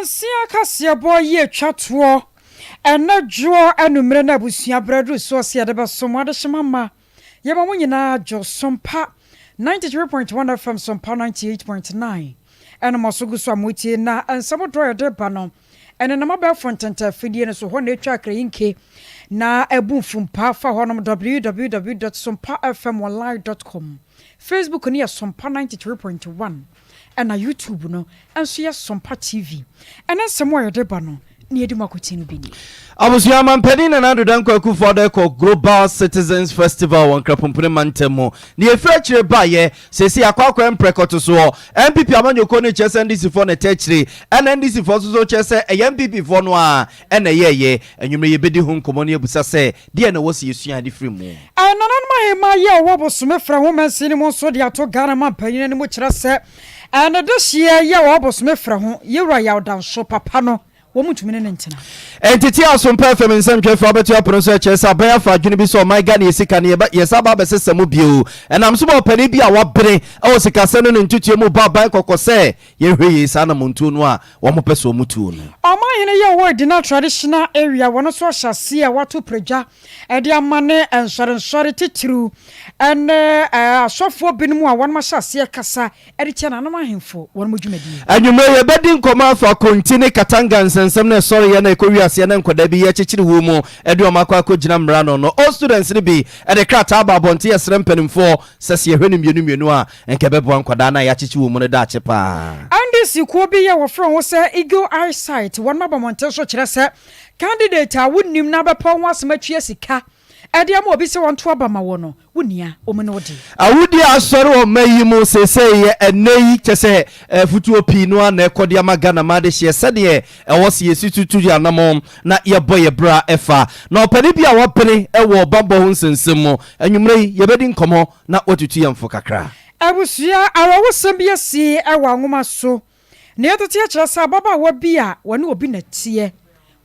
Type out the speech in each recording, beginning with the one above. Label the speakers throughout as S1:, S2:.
S1: Nnɔnsia kaseɛbɔ yi atwa toɔ ɛnɛ dwoɔ anummerɛ no abusua berɛ aduru soɔ sɛ yɛde bɛso mo adehyema ma yɛma mo nyinaa dwo Sompa 93.1 FM, Sompa 98.9 ɛna mo so gu so a motie na nsɛm dodoɔ yɛde ba no ɛne nam abɛɛfo ntɛntɛ afidie no so hɔ na ɛtwa akrayinke na ɛbu mfumpa fa hɔnom www.sompafmonline.com. Facebook no yɛ Sompa 93.1 ɛna YouTube no nso yɛ Sompa TV. Ɛne nsɛm a yɛde ba no ne yɛdi mu akɔti no bi ni.
S2: Abusua, mampanin Nana Addo Dankwa Akufo-Addo kɔ Global Citizens Festival wɔ Nkrapompone mantam mu ne yɛfiri akyire baayɛ sɛsi akɔ akɔ mprɛkɔto soɔ. NPP amanyɔkuo no kyerɛ sɛ NDC foɔ na ɛtɛ akyire, ɛna NDC foɔ nso so kyerɛ sɛ ɛyɛ NPP foɔ no a ɛna ɛyɛɛyɛ. Anwummerɛ yɛbɛdi ho nkɔmmɔ no, yɛbusa sɛ deɛ na ɛwɔ sɛ yɛsua ade firi mu.
S1: Nananom ahema yi a ɔwɔ Bosome Frɛ ho mansin no mu nso de ato Ghana ma mpanyin no mu kyerɛ sɛ ɛne de hyeɛ yi a ɔwɔ Bosome Frɛ ho yɛwura Yawdanso papa no, wɔn ntumi ne ne ntena.
S2: Ɛntete Asompa FM nsɛmtwerɛfoɔ abɛto apono so ɛkyerɛ sɛ aban afa adwene bi sɛ ɔman Ghana yɛ sika no yɛsa ba abɛsesa mu bio. Ɛnam so ma ɔpanin bi a wabere ɛwɔ sikasɛm no ne ntutuo mu ba aban kɔkɔ sɛ yɛhwɛ yie saa namontuo no a wɔn pɛ sɛ wɔn tuo no.
S1: Ɔmanhene yi a ɔwɔ Edina Traditional Area, wɔn nso ahyɛ ase a wato pragya ɛde ama ne nsɔrensɔre titiriw ɛne asɔfoɔ binom a wɔn ahyɛ aseɛ kasa ɛde kyɛ nanom ahemfo wɔn mo dwumadie.
S2: Anwummerɛ yɛbɛdi nkɔmmɔ afa Konti ne Katanga nsɛnsɛm no ɛsɔreyɛ na ɛkɔ wiaseɛ na nkɔda bi yɛkyekyere wɔ mu ɛde ɔma akɔ akɔgyina mmara no. All students no bi ɛde krataa ba abɔnten, yɛsrɛ mpanimfoɔ sɛ yɛhwɛ no mmienu mmienu a, nka ɛbɛboa nkwadaa no a yɛakyekye wɔ mu no daakye paa.
S1: NDC kuo bi yɛ wɔfrɛ ho sɛ Eagle Eyesight, wɔn aba mmɔnten so kyerɛ sɛ candidate a wonim na bɛpɛ ho asɛm atua sika ɛde ama obi sɛ wɔnto aba ma wɔ no, wonia ɔmu ne wode.
S2: Awudi asɔre wɔ mma yi mu seesei yɛ ɛnɛ yi kyɛ sɛ afutuo pii no a na ɛkɔde ama Ghana ma de hyeɛ sɛdeɛ ɛwɔ sɛ yɛsi tutu yɛ anammɔn na yɛbɔ yɛ bra ɛfa na ɔpani bi a wapene ɛwɔ bammɔ ho nsɛnsɛm mu. Anwummerɛ yi yɛbɛdi nkɔmmɔ na watutu yɛn fo kakra.
S1: Abusua, awerɛwosɛm bi asi ɛwɔ anwoma so na yɛtete kyerɛ sɛ ababaawa bi a wɔne obi na teɛ,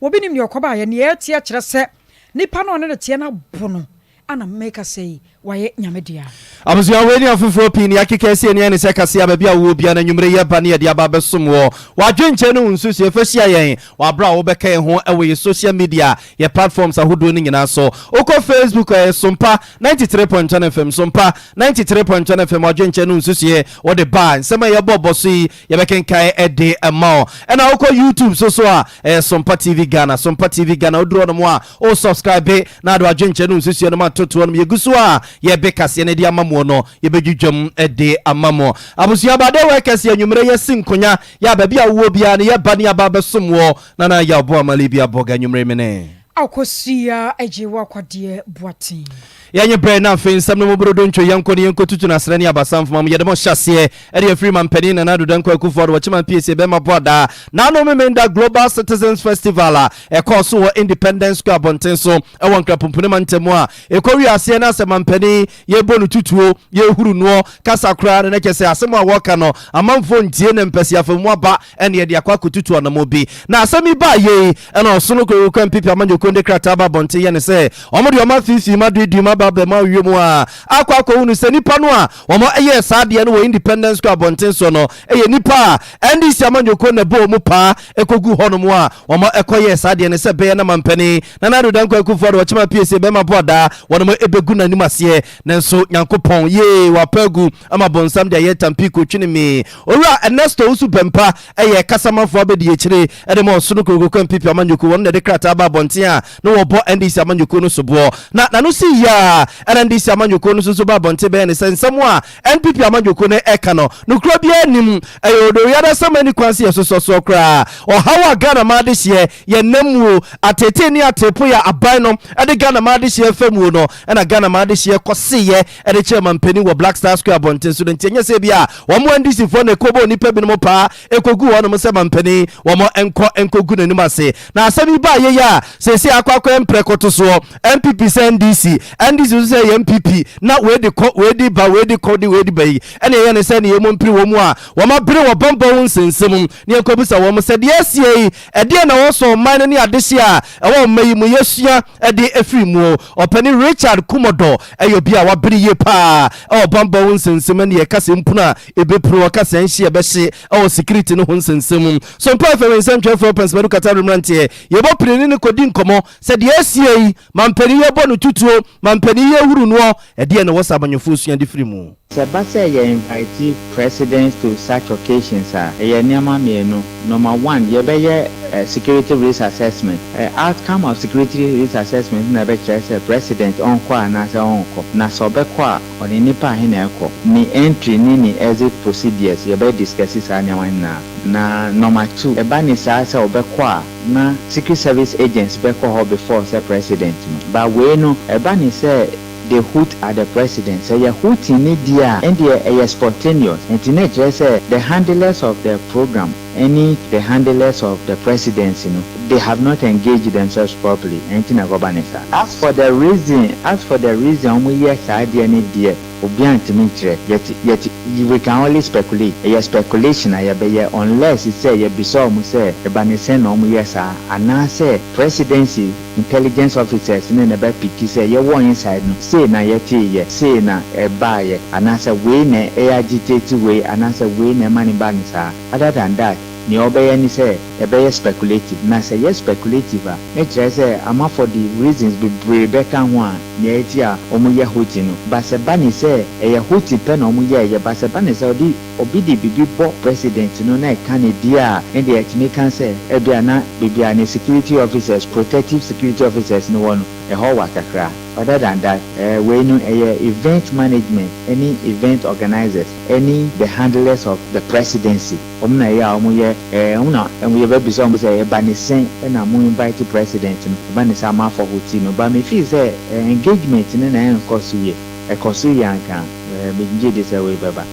S1: obi nim nea ɔkɔbaayɛ nea ɛteɛ kyerɛ sɛ nipa no ɔne ne teɛ no abo no ana mmeka sɛ yi wayɛ Nyame dea.
S2: Abusua, wei ne afoforɔ pii ne yɛakeka asi ani ne sɛ kasea baabi a wowɔ bia no anwummere yɛba ne yɛde aba bɛsom wɔ w'adwenkyɛn ne wo nsusuɛ fa hyia yɛn w'aberɛ a wobɛka yɛn ho ɛwɔ yɛ social media, yɛ platforms ahodoɔ no nyinaa so. Wokɔ Facebook, ɛyɛ Sompa 93.1 FM, Sompa 93.1 FM. W'adwenkyɛn ne wo nsusuɛ wode ba a, nsɛm a yɛbɔ bɔ so yi yɛbɛkenkan ɛde ɛma wo. Ɛna wokɔ YouTube so so a, ɛyɛ Sompa TV Ghana, Sompa TV Ghana. Woduru hɔ nom a, o subscribe na ade w'adwenkyɛn ne wo nsusuɛ no ma totoɔ nom. Yɛgu so a yɛbɛ kaseɛ no de ama mo no, yɛbɛdwidwam de ama mo. Abusua, bade wɔ kɛseɛ anwummerɛ yɛsi nkonya yɛ a baabi a wowɔ biara no yɛba ne aba bɛsom wɔ na yɛ ɔbo amale bi abɔga. Anwummerɛ mene
S1: Akɔsia agye wɔ Akwadeɛ Boaten.
S2: Yɛnyɛ berɛ na afei nsɛm no mu borodo ntwo yɛnkɔ ne yɛnkɔtutu no asrɛ ne abasa mfoma mu. Yɛde mo hyɛ aseɛ ɛde afiri ma mpanin Nana Addo Dankwa Akufo-Addo wɔkyema mpiesie bɛma bo adaa naano Memenda Global Citizens Festival a ɛkɔɔ so wɔ Independence Square abɔnten so ɛwɔ Nkrapompone mantam a ɛkɔ wi aseɛ no asɛ mampanin yɛbɔ no tutuo, yɛhuru noɔ kasa koraa no na kyɛ sɛ asɛm a wɔka no amanfoɔ ntie ne mpɛsiafa mu aba ɛne yɛde akɔ akɔtutu anammɔ bi. Na asɛm yi baa yei ɛna ɔsono kɔkɔkɔ NPP amanyɔkuo de krataa ba abɔnten yɛ ne sɛ ɔmo de ɔmo afiifii mu aduadua mu aba abɛma awie mu a akɔ akɔhu no sɛ nipa no a wɔn ɛyɛ saa adeɛ no wɔ Independence Square abɔnten so no ɛyɛ nipa a NDC amanyɔkuo na ɛbɔ ɔmo paa ɛkɔgu hɔnom a wɔn ɛkɔyɛ saa adeɛ no sɛ bɛyɛ na mampanin Nana Addo Dankwa Akufo-Addo wɔkyema piesie bɛma bo adaa wɔn ɛbɛgu n'anim aseɛ. Nanso Nyankopɔn yee wapa agu ama bɔnsam de ayɛ tampi kotwene mi. Owura Ernesto Owusu Bɛmpa ɛyɛ kasamafoɔ abɛdi akyire ɛde ma ɔsono kurokoko NPP amanyɔkuo. Wɔn na ɛde krataa ba abɔnten a na wɔbɔ NDC amanyɔkuo no soboɔ na n'ano si yie a ɛna NDC amanyɔkuo no nso so ba abɔnten bɛyɛ ne sɛ nsɛm a NPP amanyɔkuo no ɛka no nokura biara nim, ɛyɛ odoriada sɛm ani kwan sɛ yɛsosɔ soɔ koraa. Ɔhaw a Ghana ma adehyeɛ yɛnam muo atete ne atepo yɛ aban no ɛde Ghana ma adehyeɛ fa muo no ɛna Ghana ma adehyeɛ kɔseyɛ ɛde kyerɛ mampanin wɔ Black Star Square abɔnten so no. Nti ɛnyɛ sɛ bi a wɔn NDC foɔ na ɛkɔbɔ nnipa binom paa ɛkɔgu hɔnom sɛ mampanin wɔn nkɔ nkɔgu n'anim ase. Na asɛm yi baa yɛyɛ a seesei akɔ akɔyɛ mprɛkoto soɔ, NPP sɛ NDC NDC. NDC nso sɛ ɛyɛ NPP, na wei de kɔ, wei de ba, wei de kɔ de wei de ba yi, ɛna ɛyɛ ne sɛ ne yɛmmɔ mpiri wɔn a wɔabere wɔ bammɔ ho nsɛnsɛm mu, na yɛnkɔbisa wɔn sɛ deɛ asie yi, ɛdeɛn na ɛwɔ sɛ ɔman no ne adehyeɛ a ɛwɔ ɔman yi mu yɛsua de afiri mu. Ɔpanin Richard Kumɔdɔ yɛ obi a wabere yie pa ara wɔ bammɔ ho nsɛnsɛm mu, ɛne yɛka sɛ mpunu a ɛbɛpunu, ɔka sɛ nhye a ɛbɛhye wɔ security no ho nsɛnsɛm mu. So mpa FM nsɛntwerɛfoɔ Pɛnsmadu Katare mmeranteɛ, yɛbɔ pini ne no kɔdi nkɔmmɔ sɛ deɛ asie yi, mampanin yi bɔ no tutuo, mampanin yi ahuru noɔ, ɛdeɛn na ɛwɔ sɛ amanyɔfoɔ sua de firi mu?
S3: Sɛ ɛba sɛ yɛ invite presidents to such occasions a, ɛyɛ nneɛma mmienu. Number one, yɛbɛyɛ security risk assessment. Outcome of security risk assessment no na ɛbɛkyerɛ sɛ president ɔnkɔ anaasɛ ɔnkɔ. Na sɛ ɔbɛkɔ a, ɔne nnipa ahe na ɛkɔ. Ne entry ne ne exit procedures, yɛbɛ discuss saa nneɛma no nyinaa. Na number two, ɛba ne saa sɛ ɔbɛkɔ a, na secret service agents bɛkɔ hɔ before sɛ president no. But wei no, ɛba ne sɛ they hoot at the president. Sɛ ɛyɛ hooting no deɛ a, ɛndeɛ ɛyɛ spontaneous. Nti na ɛkyerɛ sɛ the handlers of the program ɛne the handlers of the presidency no, they have not engaged themselves properly. Ɛnti na ɛkɔba ne saa. As for the reason, as for the reason a wɔyɛ saa adeɛ no deɛ, obiara ntumi nkyerɛ. Yet, yet, we can only speculate. Ɛyɛ speculation a yɛbɛyɛ unless sɛ yɛbisa wɔn sɛ ɛba ne sɛn na wɔyɛ saa anaasɛ presidency intelligence officers no na ɛbɛ piki sɛ yɛwɔ inside no sei na yɛteeyɛ, sei na ɛbaayɛ anaasɛ wei na ɛyɛ agitate wei anaasɛ wei na ɛma ne ba ne saa. Other than that, nea ɔbɛyɛ ne sɛ ɛbɛyɛ speculative, na sɛ ɛyɛ speculative a, na kyerɛ sɛ amafo de reasons bebree bɛka ho a nea ɛti a wɔyɛ hooting no. Ba sɛ ba ne sɛ ɛyɛ hooting pɛ na wɔyɛɛyɛ, ba sɛ ba ne sɛ ɔde obi de biribi bɔ president no na ɛka ne deɛ a, ne deɛ ɛtumi ka sɛ ebia na baabi a ne security officers, protective security officers no wɔ no, ɛhɔ wa kakra. Other than that, wei no ɛyɛ event management ɛne event organizers ɛne the handlers of the presidency. Wɔn na ɛyɛ a wɔyɛ ɛɛ wɔn na yɛbɛbisa wɔn sɛ ɛba ne sɛn ɛna mo invite president no, ɛba ne sɛ ama afɔ hooting no. Ba me feel sɛ engagement no na ɛnkɔ so yie. Ɛkɔ so yie anka megye di sɛ wei bɛba.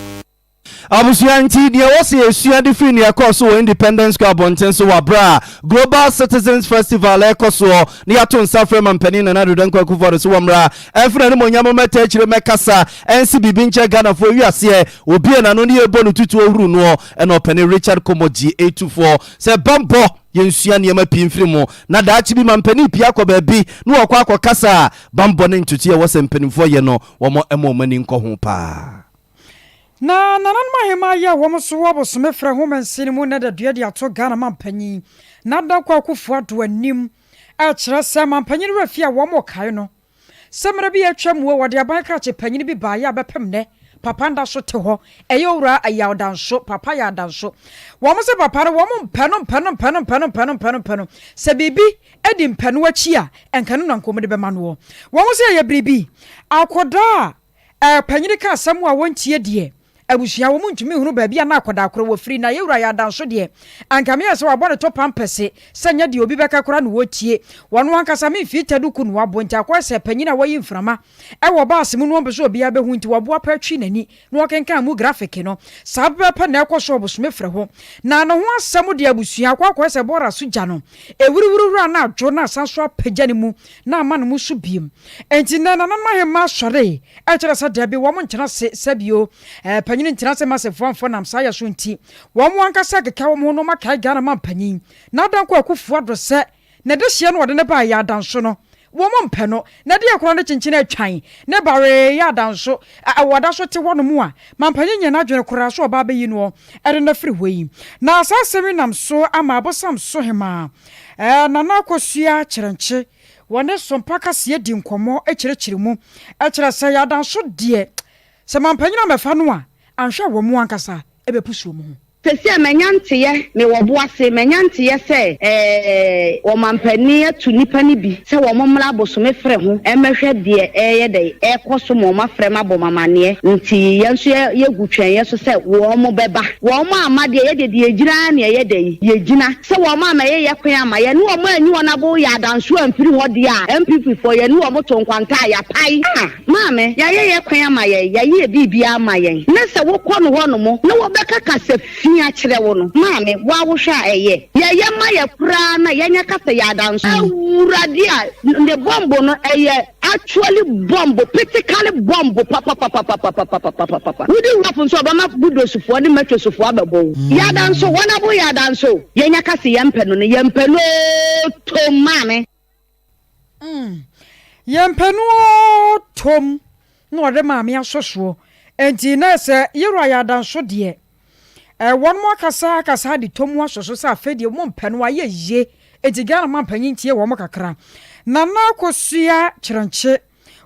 S2: Abusua nti, deɛ ɛwɔ sɛ yɛsua de firi nea ɛkɔɔ so wɔ Independence Square abɔnten so wɔ aberɛ a Global Citizens Festival ɛrekɔ soɔ na yɛato nsa frɛ Mampanin Nana Addo Dankwa Akufo-Addo sɛ wɔmmra ɛmfa n'animuonyam mmɛta akyire mmɛkasa ɛnse biribi nkyerɛ Ghanafoɔ wiaseɛ obue n'ano ne yɛrebɔ no tutuo huru noɔ ɛna ɔpanin Richard Komogye ɛtufoɔ sɛ bammɔ yɛnsua nneɛma pii mfiri mu na daakye bi mampanin pii akɔ baabi na wɔkɔ akɔkasa a bammɔ ne ntotoeɛ ɛwɔ sɛ mpanimfoɔ yɛ no wɔn mma wɔn ani nkɔ ho paa.
S1: Na nananom ahemaa yi a wɔn nso wɔ abosome frɛ ho mansin no mu nnɛ da dua de ato Ghana mampanyin Nana Kwaku Addo anim rekyerɛ sɛ mampanyin werɛ fi a wɔn rekae no sɛ mmerɛ bi a atwa mu wɔde aban krakye panyin bi baeɛ a bɛpem nnɛ papa nda so te hɔ ɛyɛ owura Yaw Danso papa Yaw Danso wɔn sɛ papa no wɔn mpɛ no mpɛ no mpɛ no mpɛ no mpɛ no mpɛ no mpɛ no sɛ biribi di mpɛ no akyi a ɛnka no na nka wɔn de bɛma noɔ wɔn sɛ ɛyɛ biribi akɔdaa a Panyin ka asɛm a wɔntie deɛ, abusua wɔn ntumi nhunu baabi a na akwadaa korɔ wɔ firi na yɛwura yɛ adanso deɛ, anka meyɛ sɛ wabɔ ne to pampɛse sɛ nyɛ deɛ obi bɛka koraa na wɔtie. Wɔno ankasa me mfii taduku na wabɔ nti akɔyɛ sɛ panyin a wayi mframa wɔ baase mu no ɔmpɛ sɛ obiara bɛhu nti waboa pɛ atwi n'ani na ɔkenkan mu grafeke no. Saa pɛpɛpɛ na ɛkɔ so wɔ bosome frɛ ho na ne ho asɛm deɛ abusua akɔ akɔyɛ sɛ bɔɔla so gya no ɛwuruwuru wura na adwo na asan so apagya ne mu na ama ne mu so bio. Enti nnɛ nananom ahemmaa sɔree, ɛkyerɛ sɛ dabi, wɔn ntena ase sɛ bio. Panyin ntena ase mma asɛmfua mfɔ nam saa yɛ so nti, wɔn ankasa keka wɔn ho na wɔakae Ghana manpanyin Nana Kwaku Akufo-Addo sɛ ne dehyeɛ no wɔde no baeɛ yɛ adanso no, wɔn mpɛ no. Na ɛdeɛ koraa ne kyenkyen atwan ne bawee yɛ adanso a wɔda so te hɔnom a mampanyin nyɛ n'adwene koraa sɛ ɔba abɛyi noɔ de no afiri hɔ yi. Na saa asɛm yi nam so ama Abosam so hemaa Nana Akosua Kyerɛnkye Wɔne Sompa Kaseɛ di nkɔmmɔ kyerɛkyerɛ mu kyerɛ sɛ yɛadanso deɛ sɛ mampanyin ammɛfa no a, anhwɛ a wɔn ankasa bɛpusu wɔn ho.
S4: Seesei manya nteyɛ, mewɔ bo ase, manya nteyɛ sɛ ɛɛ ɔmampanin atu nnipa no bi sɛ wɔn mmra abosome frɛ ho mmɛhwɛ deɛ ɛreyɛ dɛn ɛrekɔ so ma wɔn afrɛ me abɔ me amaneɛ. Nti yɛn nso yɛ yɛgu twɛnyɛ so sɛ wɔn bɛba. Wɔn amma deɛ yɛdeɛ deɛ yɛgyina ara na ɛyɛ dɛn yɛgyina. Sɛ wɔn amma yɛyɛ kwan amma yɛne wɔn anyi wɔn abo yɛ adanso amfiri hɔ deɛ a, NPP foɔ yɛne wɔn to nkwanta a yɛapae. Ah! Maame, yɛayɛ yɛ kwan ama yɛn, yɛayɛ yɛ biribiara ama yɛn. Na sɛ wokɔ no hɔ nom na wɔbɛka kasa fi ani akyerɛ wo no, maame, wo a wohwɛ a ɛyɛ? Yɛyɛ ma yɛ koraa na yɛnyɛ ka sɛ yɛ adanso. Awurade a ne bɔmbo no ɛyɛ actually bɔmbo, pitikale bɔmbo papapapapapapapapapa. Wodi rough nso a ɔbɛma budosufoɔ ne mɛtwosufoɔ abɛbɔ wo. Yɛ adanso, wɔn abo yɛ adanso. Yɛnya ka se yɛmpɛ no no, yɛmpɛ no oo tom maame.
S1: Mm, yɛmpɛ no oo tom na ɔde maame asɔ soɔ. Enti na sɛ yɛwura yɛ adanso deɛ, eh, wɔn mo akasa akasa de tɔ mu asɔ so sɛ afei deɛ wɔn mpɛ no ayɛ yie. Enti Ghana mampanyin tie wɔn kakra. Nana Akosua Kyerɛnkye,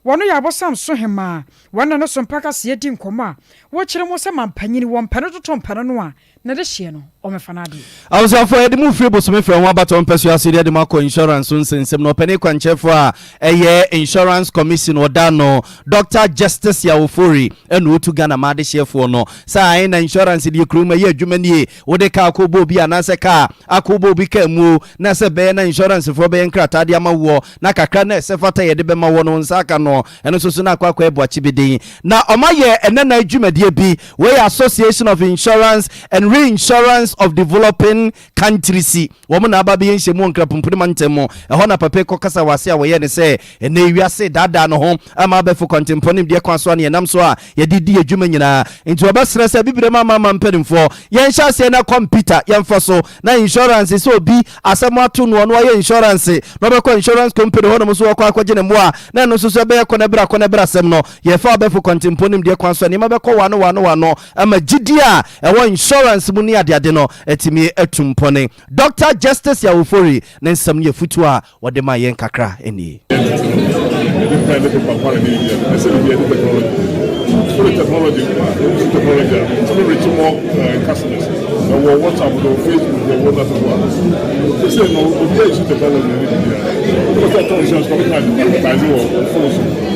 S1: wɔn yɛ abosam so hemaa, wɔn na ne so mpa kaseɛ di nkɔmmɔ a wɔkyerɛ mu sɛ mampanyin wɔn mpɛ no toto mpɛ no no a, Na de hyeɛ no, ɔmmɛfa n'adeɛ.
S2: Abusuafoɔ, yɛde mo firi bosome frɛ ho abatoɔ mpɛsoa so de mo akɔ insurance so nsɛnsɛm no. Ɔpanin kwankyerɛfoɔ a ɛyɛ Insurance Commission ɔda ano, Doctor Justice Yaw Ofori ɛna ɔtu Ghana ma adehyeɛfoɔ no sɛ ae na insurance deɛ kurom ɛyɛ adwuma nie, wode kaa kɔbɔ obi anaasɛ kaa akɔbɔ obi kaa muo na sɛ bɛyɛ na insurance foɔ bɛyɛ nkrataa de ama woɔ na kakra na ɛsɛ fata yɛde bɛma woɔ no wo nsa aka no ɛno nso so na akɔ akɔyɛ boakye bi den. Na ɔmayɛ ɛnɛ nan dwumadie bi. Wei yɛ Association of Insurance and Reinsurance of Developing Countries. Wɔn na aba abɛyɛ nhyiamu wɔ Nkrapumpuni mantam mu. Ɛhɔ na papa yi kɔkasa wɔ ase a wɔyɛɛ no sɛ ɛnnɛ yi wiase redaadaa ne ho ama abɛɛfo kwantempɔn nimdeɛ kwan so a na yɛnam so a yɛde di yɛn dwuma nyinaa. Nti wɔbɛsrɛ sɛ Abibirem amanaman mpanimfoɔ yɛnhyɛ aseɛ na kɔmpita yɛmfa so na insurance sɛ obi asɛm ato noɔ na wayɛ insurance na ɔbɛkɔ insurance company hɔnom nso wakɔ akɔgye ne mmoa na ɛno nso so ɛbɛyɛ kɔ na ɛbra kɔ na ɛbra asɛm no. Yɛfa abɛɛfo kwantempɔn nimdeɛ kwan so a, nneɛma bɛkɔ wano wano wano ama gyidie a ɛwɔ insurance mu ne adeade no atumi atu mpɔne. Dɔkta Justice Yaw Ofori ne nsɛm ne afutuo a ɔde ma yɛn kakra nie.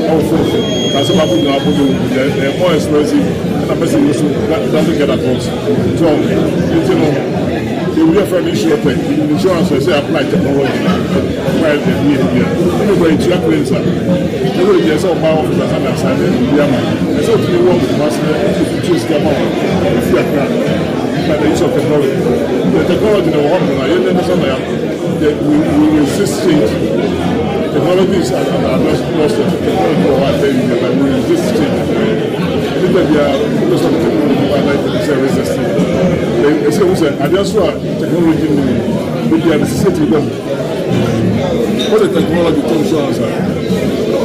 S5: Ɛwɔ phone so na sɛ baako gyina abɔ do deɛ ɛyɛ more expensive ɛna message no so doesn't get across so nti no ewu yɛ fɛ no insurtech insurance ɛsɛ apply technology apply ɛbi yɛ bi a ɛna kɔ etua claims a ɛwɔ ebi ɛsɛ ɔba office asa na asa ne ebi ama ɛsɛ otumi wɔ ɔmo ase na ɛfi tua sika ma wɔn efi akra by the use of technology the technology na wɔ hɔ nom na yɛn nneɛma sɛ na yɛ The we we resist change. Technology is at our doorstep. Technology wɔ hɔ a ɛyɛ yie but we resist change. Nipa biara wopɛ sɛ ɔde technology ba life mu sɛ resist. Ɛsɛ ehu sɛ adeɛ nso a technology nni mu no ebi a ne sisi etumi ba mu. Wode technology to insurance a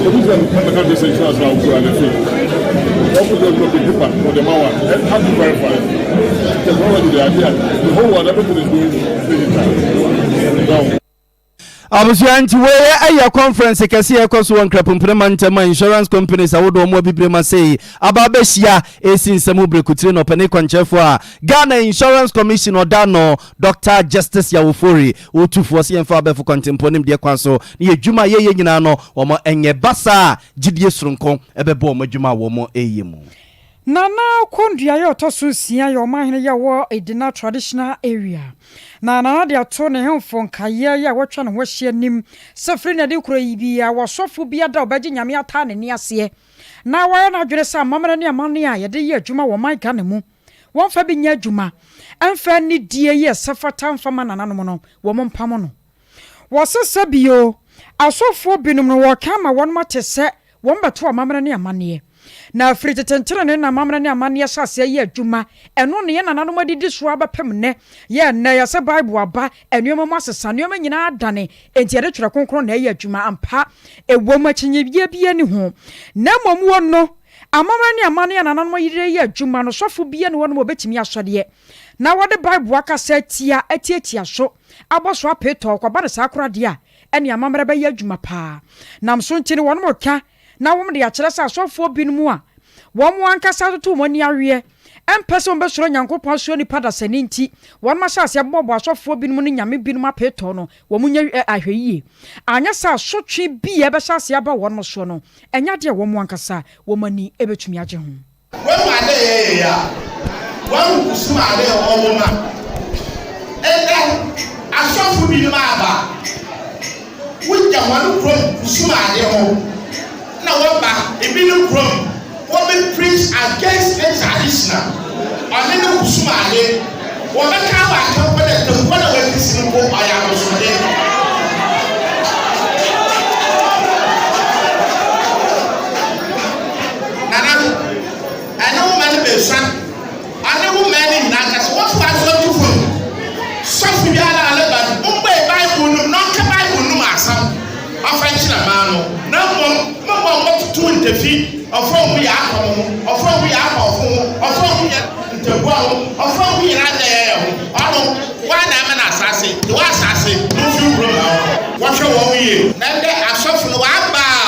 S5: obi gyina mɛka kyerɛ sɛ insurance na wokura no fake. Wɔn kò jɛ kò paper wɔde ma wa how to verify technology de adeɛ a the whole world everything is going digital.
S2: Abusua nti wei ɛyɛ conference kɛse a ɛkɔ so wɔ Nkrapumpene mantam a insurance companies ahodoɔ wɔn abibire ma sei aba abɛhyia ɛresi nsɛm ho brekutire na ɔpanin kwankyerɛfoɔ a Ghana Insurance Commission ɔda ano Doctor Justice Yaw Ofori ɔtu foɔ sɛ yɛmfa abɛɛfo kwantempɔn nimdeɛ kwan so ne yɛ adwuma a yɛyɛ nyinaa no wɔn ɛnyɛ basaa a gyidie soronko ɛbɛbɔ wɔn adwuma a wɔn ɛyɛ mu.
S1: Nana Kondua yɛ ɔtɔ so nsia yɛ ɔmanhene yɛ ɔwɔ Edina Traditional Area. Na Nana de ato ne hemfo nkaeɛ yɛ a wɔatwa ne ho ahyia anim sɛ firi nnɛ de korɔ yi biara wɔsɔfo biara da a ɔbɛgye Nyame ataa n'ani aseɛ na wayɛ n'adwene sɛ amammerɛ ne amanneɛ a yɛde yɛ adwuma wɔ ɔman Ghana mu wɔmfa bi nyɛ adwuma mfa anidie yi ɛsɛ fata mfa ma nananom no wɔn mpamo no. Wɔse sɛ bio asɔfoɔ binom no wɔka ama wɔnom ate sɛ Wɔbɛto amammerɛ ne amanneɛ. Na firi tete ntenenee na amammerɛ ne amanneɛ hyɛ aseɛ yɛ adwuma. Ɛno ne yɛn nananom adidi so ara bɛpem nnɛ. Yɛ nnɛ, yɛsɛ Bible aba, nneɛma mu asesa, nneɛma nyinaa adane, enti yɛde Twerɛ Kronkron na ɛyɛ adwuma. Ampa, ɛwom, akyinnyeɛ biara nni ho. Na mmom wɔ no, amammerɛ ne amanneɛ a nananom de reyɛ adwuma no, sɔfo biara nni hɔnom a ɔbɛtumi asɔ deɛ na wɔde Bible akasa atia, atiatia so, abɔ so apeetɔɔ, kɔba no saa koraa deɛ a, ɛne amammerɛ bɛyɛ adwuma paa. Nam so nti no wɔnom reka na wɔn de akyerɛ sɛ asɔfoɔ binom a wɔn ankasa atoto wɔn ani aweɛ mpɛ sɛ wɔn bɛsuro Nyankopɔn asuro nipa dasani nti wɔnom ahyɛ aseɛ bɔbɔ asɔfoɔ binom ne nyame binom apeetɔɔ no wɔn nyɛ ahwɛyie anyɛ saa asotwe bi a ɛbɛhyɛ aseɛ aba wɔnom soɔ no ɛnyɛ adeɛ a wɔn ankasa wɔn ani bɛtumi agye ho.
S6: Woehu adze a yɛyɛ yi a, woehu kusum adze a ɔwɔ mu a. Ndɛ, asɔfo binom aba, wogya hɔn kurom kusum adze hɔ na wɔba binom kurom wɔbɛ preach against ne traditional, ɔnye no kusum adze. Wɔbɛka ama aka mpo dɛ tafua no a woesisi no mpo ɔyɛ abosomdze. Nana, ɛne wo man besuan, ɔne wo man no nyina ankasa wɔto adze to famu. Sɔfo biara a ɔreba no, ombue Bible no mu na ɔnka Bible no mu asɛm ɔmfa nkyerɛ man no, na mbom mma ɔmmbɔtotow ntafi, ɔfa obi yɛ akɔm ho, ɔfa obi yɛ akɔmfo ho, ɔfa obi yɛ ntabua ho, ɔfa obi yɛ n'adze a yɛyɛ ho. Ɔno, woana ama no asaase? Gye w'asaase na omfi wo kurom ha ɔnkɔ. Wɔhwɛ hɔn yie. Na ndɛ asɔfo no wɔaba a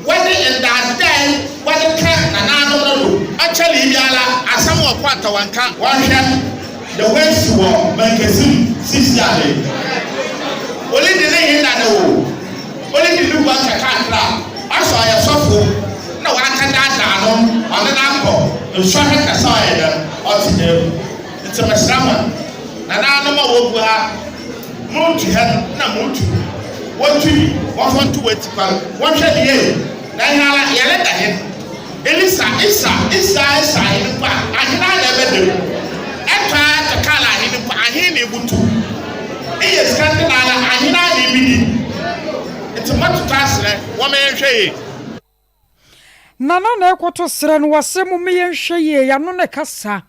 S6: wɔdze ndaadaa wɔdze ka nanaanom no do. Ɔkyɛree biara, asɛm wɔ kɔ atɔwanka. Wɔhwɛ dɛ woesi wɔ mankɛse mu sisi ade. Olidi ne hen dada o, olidi no gua nkakrankra a, ɔsɛ ɔyɛ sɔfo na wɔakɛdaadaa no, ɔne no akɔ nsɔhwɛ kɛse a ɔyɛ dɛm, ɔtse dɛm. Ntsi mesera hɔn, nanaanom a wogu ha, murutu hɛn na murutu wontu bi, wɔmfa nto w'etsikwan, wɔnhwɛ no yie, na hɛn ara yɛreda hɛn. Elisa, Isa, Isa, Isa ahen mpo a, ahen ara na ɛbɛda mu. Ɛtɔ ara tɔ kaar ahen mpo a, ahen na ebutu. Eyɛ sika nde na ara, ahen ara na ebedi. Ntsi mɔtotɔ aserɛ, wɔma yɛnhwɛ yie.
S1: Nana na ɛkɔto serɛ no wɔse momme yɛnhwɛ yie, yɛano ne kasa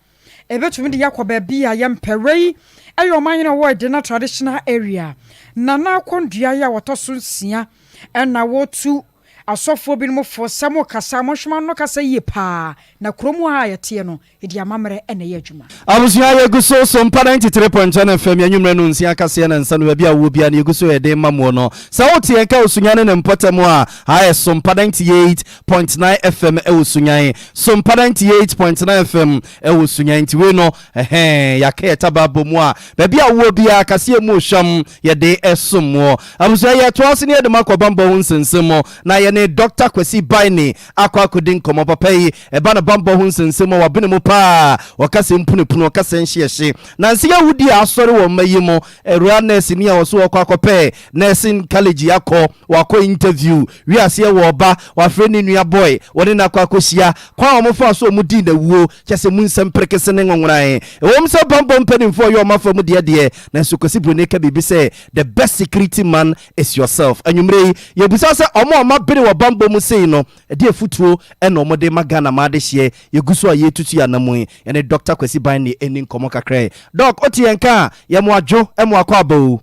S1: ɛbɛtumi de yɛakɔ baabi a yɛmpɛ. Wei yɛ ɔmanhene a ɔwɔ Edena Traditional Area, Nana Akɔndua yi a ɔtɔ so nsia na wɔtu Asɔfoɔ binom fo sɛ mo kasa a monhwɛ mo ano kasa yie paa na kuro mu ha a yɛteɛ no yɛde amammerɛ na ɛyɛ adwuma.
S2: Abusua yɛgu so Sompa 93.1 FM anwummerɛ no nsia kaseɛ na nsa no baabi a wowɔ biara no yɛgu so yɛ den ma moɔ no sɛ wote yɛn ka wɔ Sunyani ne mpɔtam a ha yɛ Sompa 98.9 FM ɛwɔ Sunyani Sompa 98.9 FM ɛwɔ Sunyani nti wei no ɛhɛn yɛaka yɛ taba abɔ mu a baabi a wowɔ biara kaseɛ mu ohwam yɛde som moɔ. Abusua yɛtoa so ne yɛde mo akɔ bammɔ ho nsɛnsɛm mu na yɛne Dɔkta Kwasi Baine akɔ akɔdi nkɔmmɔ. Papa yi, ɛba no bammɔ ho nsɛnsɛm mu a, wabene mu paa. Ɔka sɛ mpunupunu, ɔka sɛ nhyeɛhye. Nansa yi awudie a asɔre wɔ mma yi mu, awuraa nɛɛseni a ɔso ɔkɔ akɔpɛ nursing college akɔ, wakɔ interview, wie aseɛ wɔ ɔba, wafrɛ ne nua boy, wɔne no akɔ akɔhyia. Kwan a wɔfaa so a wɔdii no awuo, kyerɛ sɛ mu nsɛm perekese ne nwowonae. Ɛwom sɛ bammɔ mpanimfoɔ yɛ wɔn afa mu deɛ deɛ, nanso Kwasi Broni ka biribi sɛ, The best security man is yourself. Anwummerɛ yi, yɛbisa sɛ wɔn a wɔabene wɔ bammɔ mu sei no, ɛdeɛn afutuo na wɔde rema Ghana man adehyeɛ? Yɛgu so a yɛretutu yɛn anammɔn yi, yɛne Dɔkta Kwasi Banne nni nkɔmmɔ kakra yi. Dɔk, wote yɛn nka a, yɛ mo adwo, mo akwaaba o.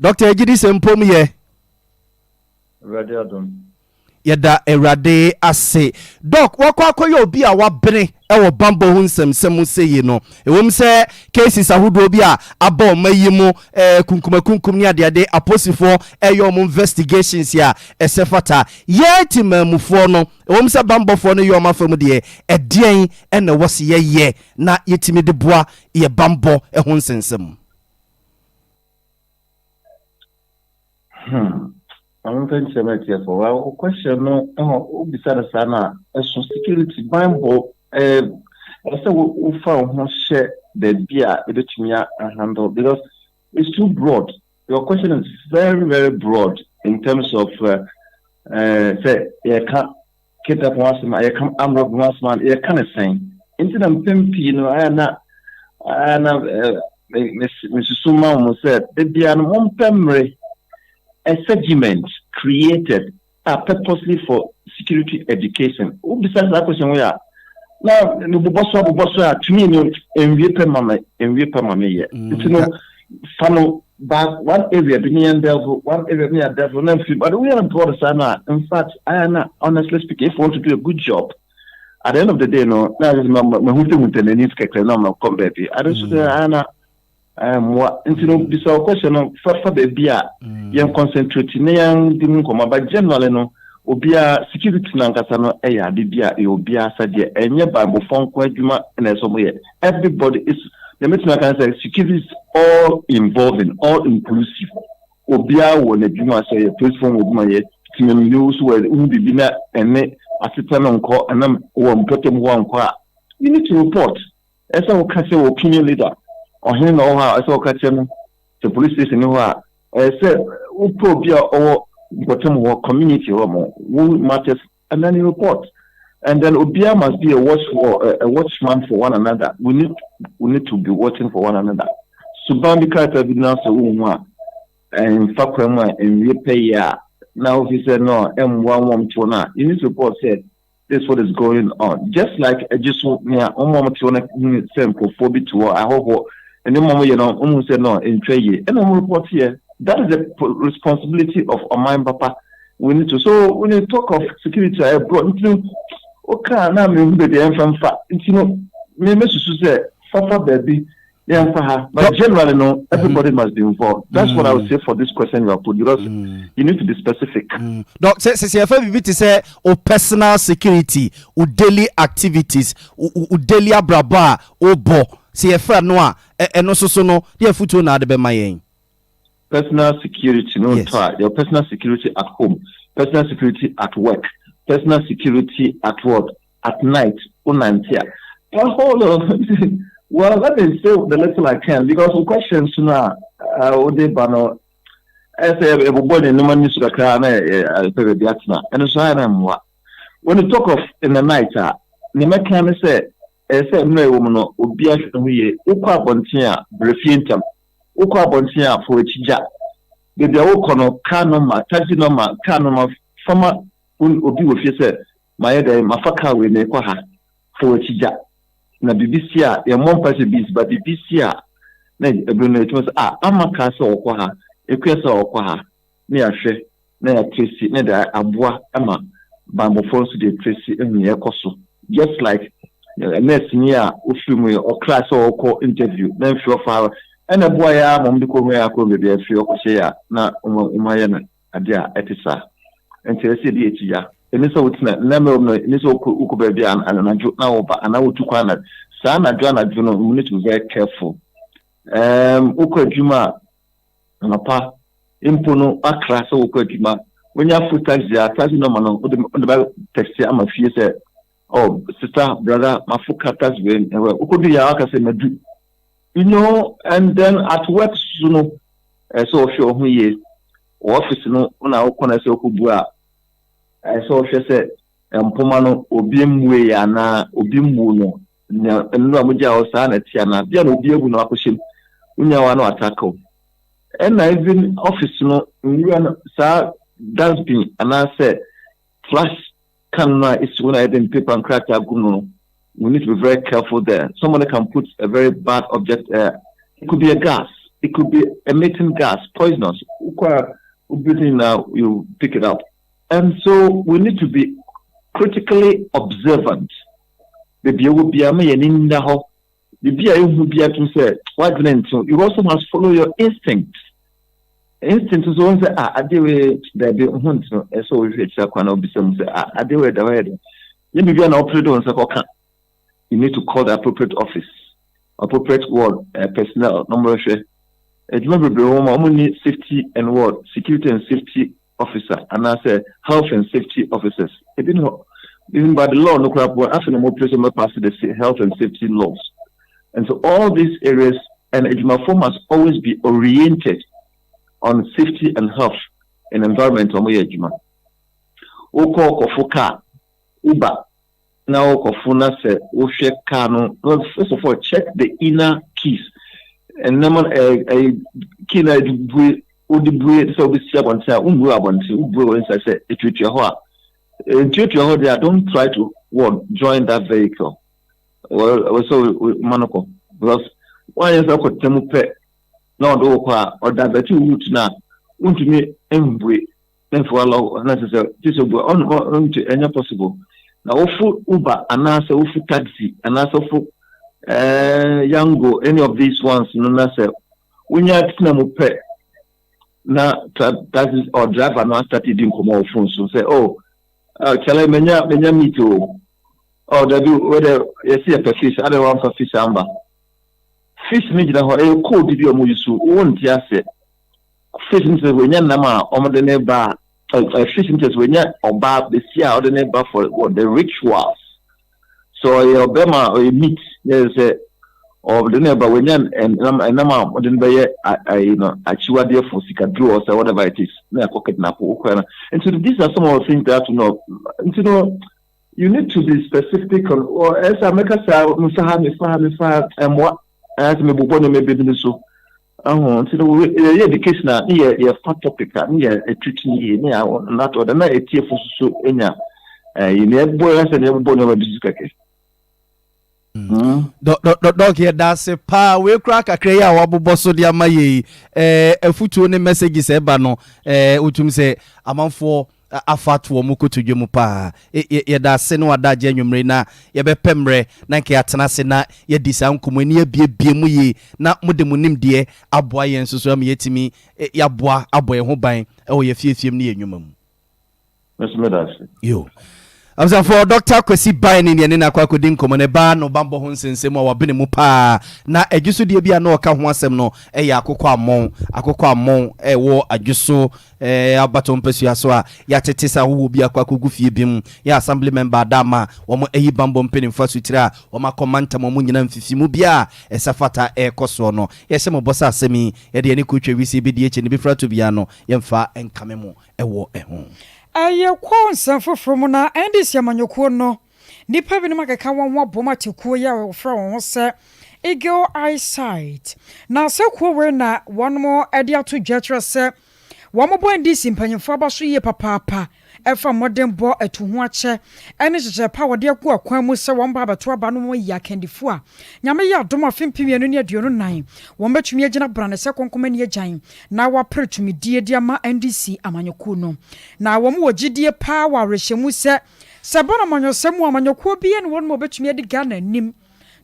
S2: Dɔkta, yɛgye di sɛ mpom yɛ.
S7: Awurade adom.
S2: Yɛda Awurade ase. Doc, woakɔ akɔyɛ obi a wabene wɔ bammɔ ho nsɛmnsɛm mu sei no, ɛwom sɛ cases ahodoɔ bi a aba ɔma yi mu, eh, kunkumakunkum ne adeade, aposifoɔ ɛyɛ wɔn investigations a ɛsɛ fata. Yɛn temanmufoɔ no, ɛwom sɛ bammɔfoɔ no yɛ wɔn afa mu deɛ, ɛdeɛn na ɛwɔ sɛ yɛyɛ na yɛtumi de boa yɛ bammɔ ho nsɛnsɛm?
S7: Hmm. Maame mfa nkyerɛ me atiefo. Wa wo question no ɛhɔ wobisa no saa na ɛso security banbɔ ɛɛ ɛsɛ wofa wo ho hyɛ baabi a ebetumi a handle because it's too broad. Your question is very very broad in terms of uh, uh, sɛ yɛka kidnap ho asɛm a yɛka armed robbery ho asɛm a yɛka ne sɛn nti na mpɛn pii no ayɛ na ayɛ na mesusu ma wɔn sɛ bebia no mompɛ mmere a segment created a purposely for security education wobisa saa question wei a na mebobɔ so abobɔ so a tumi no nwie pɛ ma me nwie pɛ ma meyɛ nti no fa no back one area bi ne yɛn delve one area bi ne yɛn delve na nfi but woyɛ no broad saa na in fact ayɛ na honestly speaking if you want to do a good job at the end of the day no na ayɛ sɛ mahu sɛ huntanani kɛkɛ na makɔ baabi ade nso de ayɛ na mmoa nti no bisa wo question no fa baabi a yɛn concentrate na yɛn di ho nkɔmmɔ but generally no obiara security no ankasa no yɛ ade bi a ɛyɛ obiara asɛdeɛ ɛnyɛ banbɔfoɔ nko adwuma na ɛsɛ wɔn yɛ everybody is deɛ mɛtumi aka ne sɛ security is all involving all inclusive obiara wɔ n'adwuma sɛ yɛ polisifoɔ wɔ adwuma yɛ tìmɛmuni nso wɔ wohu biribi na ɛne asetena no nkɔ ɛnam wɔ mpɔtam hɔ ankɔ a you need to report ɛsɛ woka kyerɛ wɔ opinion leader ɔhene na ɔwɔ hɔ a ɛsɛ woka kyerɛ no sɛ police station ni hɔ a ɛyɛ sɛ wopɛ obi a ɔwɔ mpɔtam hɔ community hɔ mo wo matters and then you report. And then obiara must be a watch for a watchman for one another. We need to be watching for one another. Suban bi, character bi na sɛ wohu a ɛmfa kwan mu a nwie pɛ yie a, na wofi sɛ no ɛmmoa wɔn to no a, you need to report sɛ this is what is going on. Just like ɛgye so nea wɔn a wɔte hɔ no hu sɛ nkurɔfoɔ bi te hɔ ahɔhoɔ ɛne wɔn yɛ no, wɔn hu sɛ no ntwa yie, ɛna wɔn report yɛ. That is the responsibility of ɔman papa. We need to so when you talk of security a ɛborɔ nti no, wokaa na mehu baabi a yɛmfa mfa nti no, me mesusu sɛ fafa baabi yɛmfa ha, but generally no, everybody must be involved. That's what I would say for this question you have put, because you need to be specific.
S2: Doc, sɛ yɛfa biribi te sɛ o personal security, o daily activities, o daily abrabɔ a wobɔ, sɛ yɛfrɛ no a, ɛno nso so no de afotuo na ade bɛma yɛn?
S7: Personal security no, ntɔ a your personal security at home, personal security at work, personal security at work at night, wonante a hold on. Well, let me say the little I can, because the questions no a wode ba no, ɛsɛ ɛbobɔ ne nneɛma ni so kakra na ɛpɛ baabi atena. Ɛno so ayɛ na mmoa. When you talk of in the night a, nea mɛka ne sɛ ɛsɛ sɛ mmerɛ ɛwɔ mu no, obi ahwɛ ne ho yie. Wokɔ abɔnten a, brɛ fie ntam. Wokɔ abɔnten a, fo akyi gya beebi a wokɔ no, car number, taxi number, car number, fama obi wɔ fie sɛ mayɛ dɛ mafa car wei na ekɔ ha. Fo akyi gya na biribi si a, yɛmmɔ mpa sɛ bi si ba biribi si a, na ebire no etumi sɛ a ama kaa sɛ ɔkɔ ha, ekua sɛ ɔkɔ ha, na yɛahwɛ na yɛatrace na yɛde aboa ama banbɔfoɔ nso de trace ehu yɛ kɔ so. Just like nurse ni a ofiri mu yi, ɔkra sɛ ɔkɔ interview na mfi ɔfa ɛna ɛboa yɛ ama ɔmo de kɔ hu yɛ akɔ baabi a afiri ɔkɔhyɛ yɛ a, na ɔmo ayɛ no adeɛ a ɛte saa. Nti ɛsɛ yɛde akyi ya ɛni sɛ wotena nnɛmɛ mu no, ɛni sɛ wokɔ baabi a anadwo na wɔba anaa wotu kwan na saa anadwo no, you need to be very careful. Wokɔ adwuma a, anɔpa mpo no, wakra sɛ wokɔ adwuma, wonya full taxi a, taxi number no wode bɛ text ama fie sɛ, "Oh, sister, brother, mafo car taxi wei." Ɛwɛ wokɔdu yɛ a, waka sɛ madu. And then at work so no, ɛsɛ ɔhwɛ ɔho yie wɔ office no na wokɔ no, sɛ wokɔbu a, ɛsɛ ɔhwɛ sɛ mpoma no obi mmue yɛ anaa obi mmu no nea nnura mo gya hɔ saa na ɛte, anaa bia na obi abu na wakɔhyɛ mu, wonya wa na wataka wo. Ɛna even office no nwura no, saa dustbin anaasɛ trash can no a esi hɔ na yɛde paper nkrataa gu no, we need to be very careful there. Somebody can put a very bad object. It could be a gas, it could be emitting gas, poisonous. Wokɔ a wobɛtumi na you pick it up. And so we need to be critically observant. Baabi a ɛwɔ biara, ma yɛn ani nna hɔ. Biribi a ehu bi atum sɛ wadwene nto, you also must follow your instinct. Instinct nso wɔn sɛ, ah, adeɛ wei daabi ho nto, ɛsɛ wɔhwehwɛ akyire akwan na obisa mu sɛ, ah, adeɛ wei da hɔ yɛ dɛ yɛ biribi a na ɔpere de wɔn nsa kɔka. You need to call the appropriate office, appropriate ward personnel na wɔn bɛhwɛ. Adwuma bebree wɔ mu a wɔn ni safety and ward security and safety officer anaasɛ health and safety officers ebi ni hɔ. Even by the law no koraa po, afei na wɔn pere sɛ wɔn pass the health and safety laws. And so all these areas and adwumafoɔ must always be oriented on safety and health and environment. Wɔn yɛ adwuma, wokɔ kɔfo car, Uber na wokɔfo na sɛ wohwɛ car no, first of all, check the inner keys. Ɛnam ɛɛ key na ɛde bue, wode bue sɛ wobɛsi abɔnten a, wommue abɔnten, wobue wɔ nsa sɛ etuatua hɔ a, ntuatua hɔ deɛ, don't try to what join that vehicle. Wɔ sɛ ma no kɔ, because wɔanyɛ sɛ ɔkɔtena mu pɛ na ɔde wo kɔ a, ɔdivert wo route no a wontumi mbue na mfi walɔ na sɛ ti sɛ bue ɔno ɔntu, ɛnyɛ possible. Na wofo Uber anaasɛ wofo taxi anaasɛ wofo Yango, any of these ones no, na sɛ wonya tena mu pɛ na taxi or driver no astart di nkɔmɔ wɔ phone so sɛ, "Oh, kyɛlɛ menya meat o." "Oh, dabi, wɛdɛ yɛsi yɛpɛ fish ade, wamfa fish amba." Fish no gyina hɔ, ɛyɛ code bi a ɔmo yi so, wɔnte aseɛ. Fish no sɛ wɔnya nam a ɔmo ne ba a, fish no sɛ wɔnya ɔbaa besi a ɔde ne ba for what, the rituals. So ɔyɛ ɔbɛrima, ɔyɛ meat, yɛ sɛ ɔde ne ba, wɔnya ɛnam a ɔde ne bɛyɛ ayi no akyiwadeɛ for sikaduro or sɛ whatever it is, na ɛkɔ kidnap okura no. Nti these are some of the things that to know. Nti no you need to be specific on ɛsɛ a mɛka saa mefa ha mefa ha mefa ha ɛmmoa ɛsɛ mebobɔ nneɛma bi so ɛho nti no yɛyɛ education a ne yɛ yɛfa topic a ne yɛ ɛtutu yie ne yɛ not ɔda na etiefo soso enya ɛyi ne ɛbɔ ɛsɛ ne ɛbobɔ nneɛma bi so kɛkɛ.
S2: Doc, yɛda ase paa. Wei kora kakra yi a wabobɔ so de ama yɛ yi, afutuo ne messages ɛba no, wotum sɛ amanfoɔ afa to wɔn kotodwe mu paa. Yɛda ase ne wada agye anwummere na yɛbɛpɛ mmerɛ na nka yɛatena ase na yɛdi saa nkɔmmɔ ani abiebie mu yie na mode mo nimdeɛ aboa yɛn nso so ama yɛtumi yɛaboa abɔ yɛn ho ban ɛwɔ yɛ fiefiem ne yɛ nnwuma mu. Yo, abusuafoɔ, Dr Kwasi Ban ne neɛ ne no akɔ akɔdi nkɔmmɔ no ɛbaa no bambɔ ho nsɛnsɛm a wabene mu paa na adwo so deɛ bi a na ɔka ho asɛm no ɛyɛ akokɔ amɔn, akokɔ amɔn ɛwɔ adwo so abatɔ mpasua so a yɛatete sɛ ahowɔ bi akɔ akɔgu fie bi mu. Yɛ assembly member adama wɔn ayi bambɔ mpanimfoɔ asotire a wɔn akɔ mantam wɔn nyinaa mfifi mu bi a ɛsɛ fata ɛrekɔ soɔ no. Yɛhyɛ mo bɔ sɛ asɛm yi yɛde yɛne kotwa wisi bi di akyi ne bi fra to bia no yɛmfa nkame mo ɛwɔ ɛho.
S1: Ɛyɛ kɔ nsɛm foforɔ mu na NDC amanyɔkuo no nnipa binom akeka wɔn ho abom atekuo yi a wɔfrɛ wɔn ho sɛ Eagle Eyesight. Na sɛ kuo wei na wɔn de ato dwa kyerɛ sɛ wɔn bɔ NDC mpanyinfoɔ aba so yie papaapa ɛfa mmɔdenbɔ atu ho akyɛ ɛne hyehyɛ pa wɔde agu akwan mu sɛ wɔn ba abɛto aba no wɔn yi akandifo a Nyame yɛ adom afe 2024 wɔn bɛtumi agyina brane sɛ kɔnkɔn ani agyan na wapere tumidie de ama NDC amanyɔkuo no. Na wɔn wɔ gyidie paa wɔ awerɛhyɛmu sɛ bɔ no amanyɔsɛm mu amanyɔkuo bi ne wɔn mu wɔbɛtumi adi Ghana anim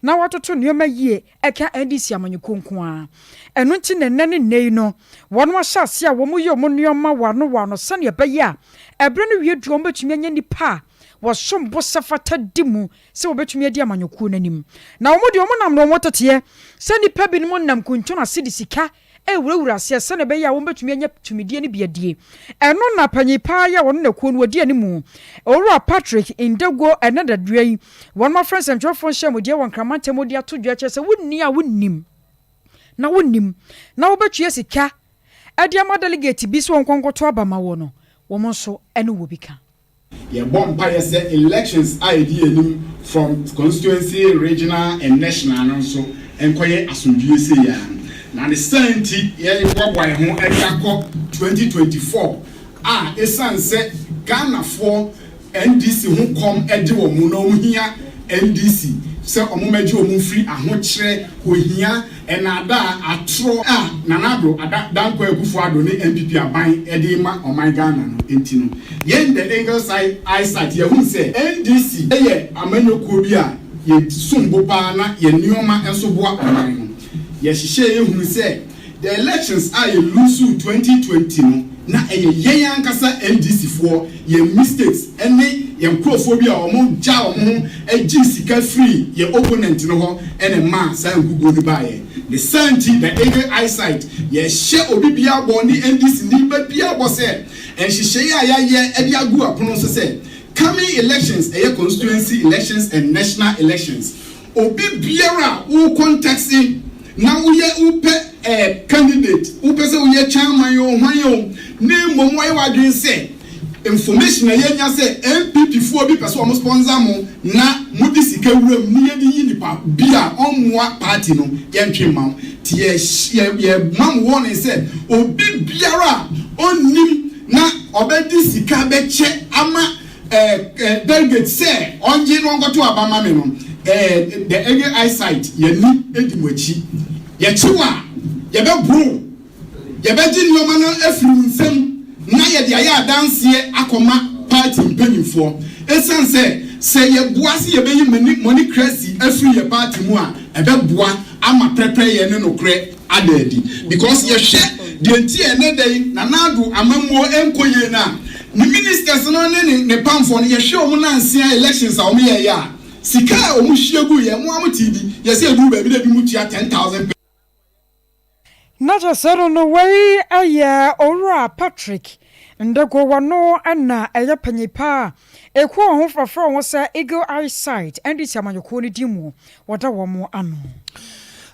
S1: na watoto nneɛma yie ɛka NDC amanyɔkuo nko ara. Ɛno nti na nnɛ ne nnɛ yi no wɔn ahyɛ ase a wɔn yɛ wɔn nneɛma wano wano sɛnea ɛbɛyɛ a ɛberɛ no wie duro wɔn bɛtumi anya nipa a wɔsom bo sɛ fata di mu sɛ wɔbɛtumi adi amanyɔkuo no anim. Na wɔn deɛ wɔn nam na wɔn teteɛ sɛ nipa binom nam kuntun ase de sika ewurawura aseɛ sɛnea ɛbɛyɛ a wɔn bɛtumi anya tumidie no bi adie. Ɛno na panyin paa yɛ wɔn nakuo no wɔdi animu, Owura Patrick Ndego, ɛnɛ dadua yi wɔn afrɛ nsɛntwerɛfoɔ nhyɛnmudeɛ wɔ Nkramantam de ato dwa kyerɛ sɛ wonni a wonnim na wonnim na wobɛtua sika ɛde ama delegate bi sɛ wɔn nkɔnkɔto aba ma wɔ no, wɔn nso ɛne wɔ bi ka.
S8: Yɛbɔ mpaeɛ sɛ elections a yɛdi anim from constituency, regional and national no nso nkɔyɛ asomdwie sei ya. Na ne saa nti yɛboaboa yɛn ho de akɔ 2024 a ɛsiane sɛ Ghanafoɔ NDC ho kɔm de wɔn mu na wɔn hia NDC sɛ wɔn mmɛgye wɔn mfiri ahokyerɛ, ohia, ɛnaadaa, atorɔ a Nana Addo Ada Dankwa Akufo Addo ne NPP aban de ma ɔman Ghana no nti no, yɛn The Eagles Eyesight yɛhunu sɛ NDC yɛ amanyɔkuo bi a yɛsom bo paa na yɛn nneɛma nso boa ɔman no. Yɛhyehyɛ yɛhunu sɛ the elections a yɛ lose 2020 no na ɛyɛ yɛn ankasa NDC foɔ yɛn mistakes ɛne yɛn nkurɔfoɔ bi a wɔn gya wɔn ho gye sika firi yɛn opponent no hɔ ɛna mmaa saa nkuguo no baeɛ. Ne saa nti The Eagle Eyesight yɛhyɛ obi biara bɔ ne NDC nipa biara bɔ sɛ nhyehyɛeɛ a yɛayɛ ɛde agu apono so sɛ coming elections, ɛyɛ constituency elections and national elections, obi biara a wo contest na woyɛ wopɛ candidate, wopɛ sɛ woyɛ chairman yi o, hwan yi o, ne mmom wɔyɛ w'adwene sɛ information a yɛnya sɛ NPP foɔ bi pɛ sɛ wɔn sponsor mo na mo de sika wura mu ne yɛde yi nipa bi a ɔmmoa party no, yɛntwe mma wo. Ti yɛ yɛ yɛ ma mo wɔn sɛ obi biara a ɔnnim na ɔbɛde sika bɛkyɛ ama ɛɛ ɛɛ delegate sɛ ɔngye na ɔnkɔto aba ma me no, The Eagle Eyesight yɛni edi mo akyi. Yɛkyi wa yɛbɛboro, yɛbɛgye nneɛma no afiri wo nsam na yɛde ayɛ adanseɛ akɔma party mpanyinfoɔ. Esan sɛ yɛboa sɛ yɛbɛyi moneycracy afiri yɛ party mu a, ɛbɛboa ama pɛpɛ yɛ ne nokorɛ ada adi, because yɛhwɛ deɛ nti a ɛnɛ da yi Nana Addo amammuo nkɔ yie no a, ne ministers no ne ne pamfoɔ no, yɛhwɛ wɔn nansia elections a wɔn yɛ yɛ a, sika a wɔn hyia gu yɛ mo a mo ti bi yɛsɛ edu baabi na ebi mu tua 10,000.
S1: Na kyerɛ sɛ no wei ɛyɛ Owura Patrick Ndego, wɔno ɛna ɛyɛ panyin paa ekuo wɔn ho frɛfrɛ wɔn sɛ Eagle Eyesight NDC amanyɔkuo no di mu wɔda wɔn ano.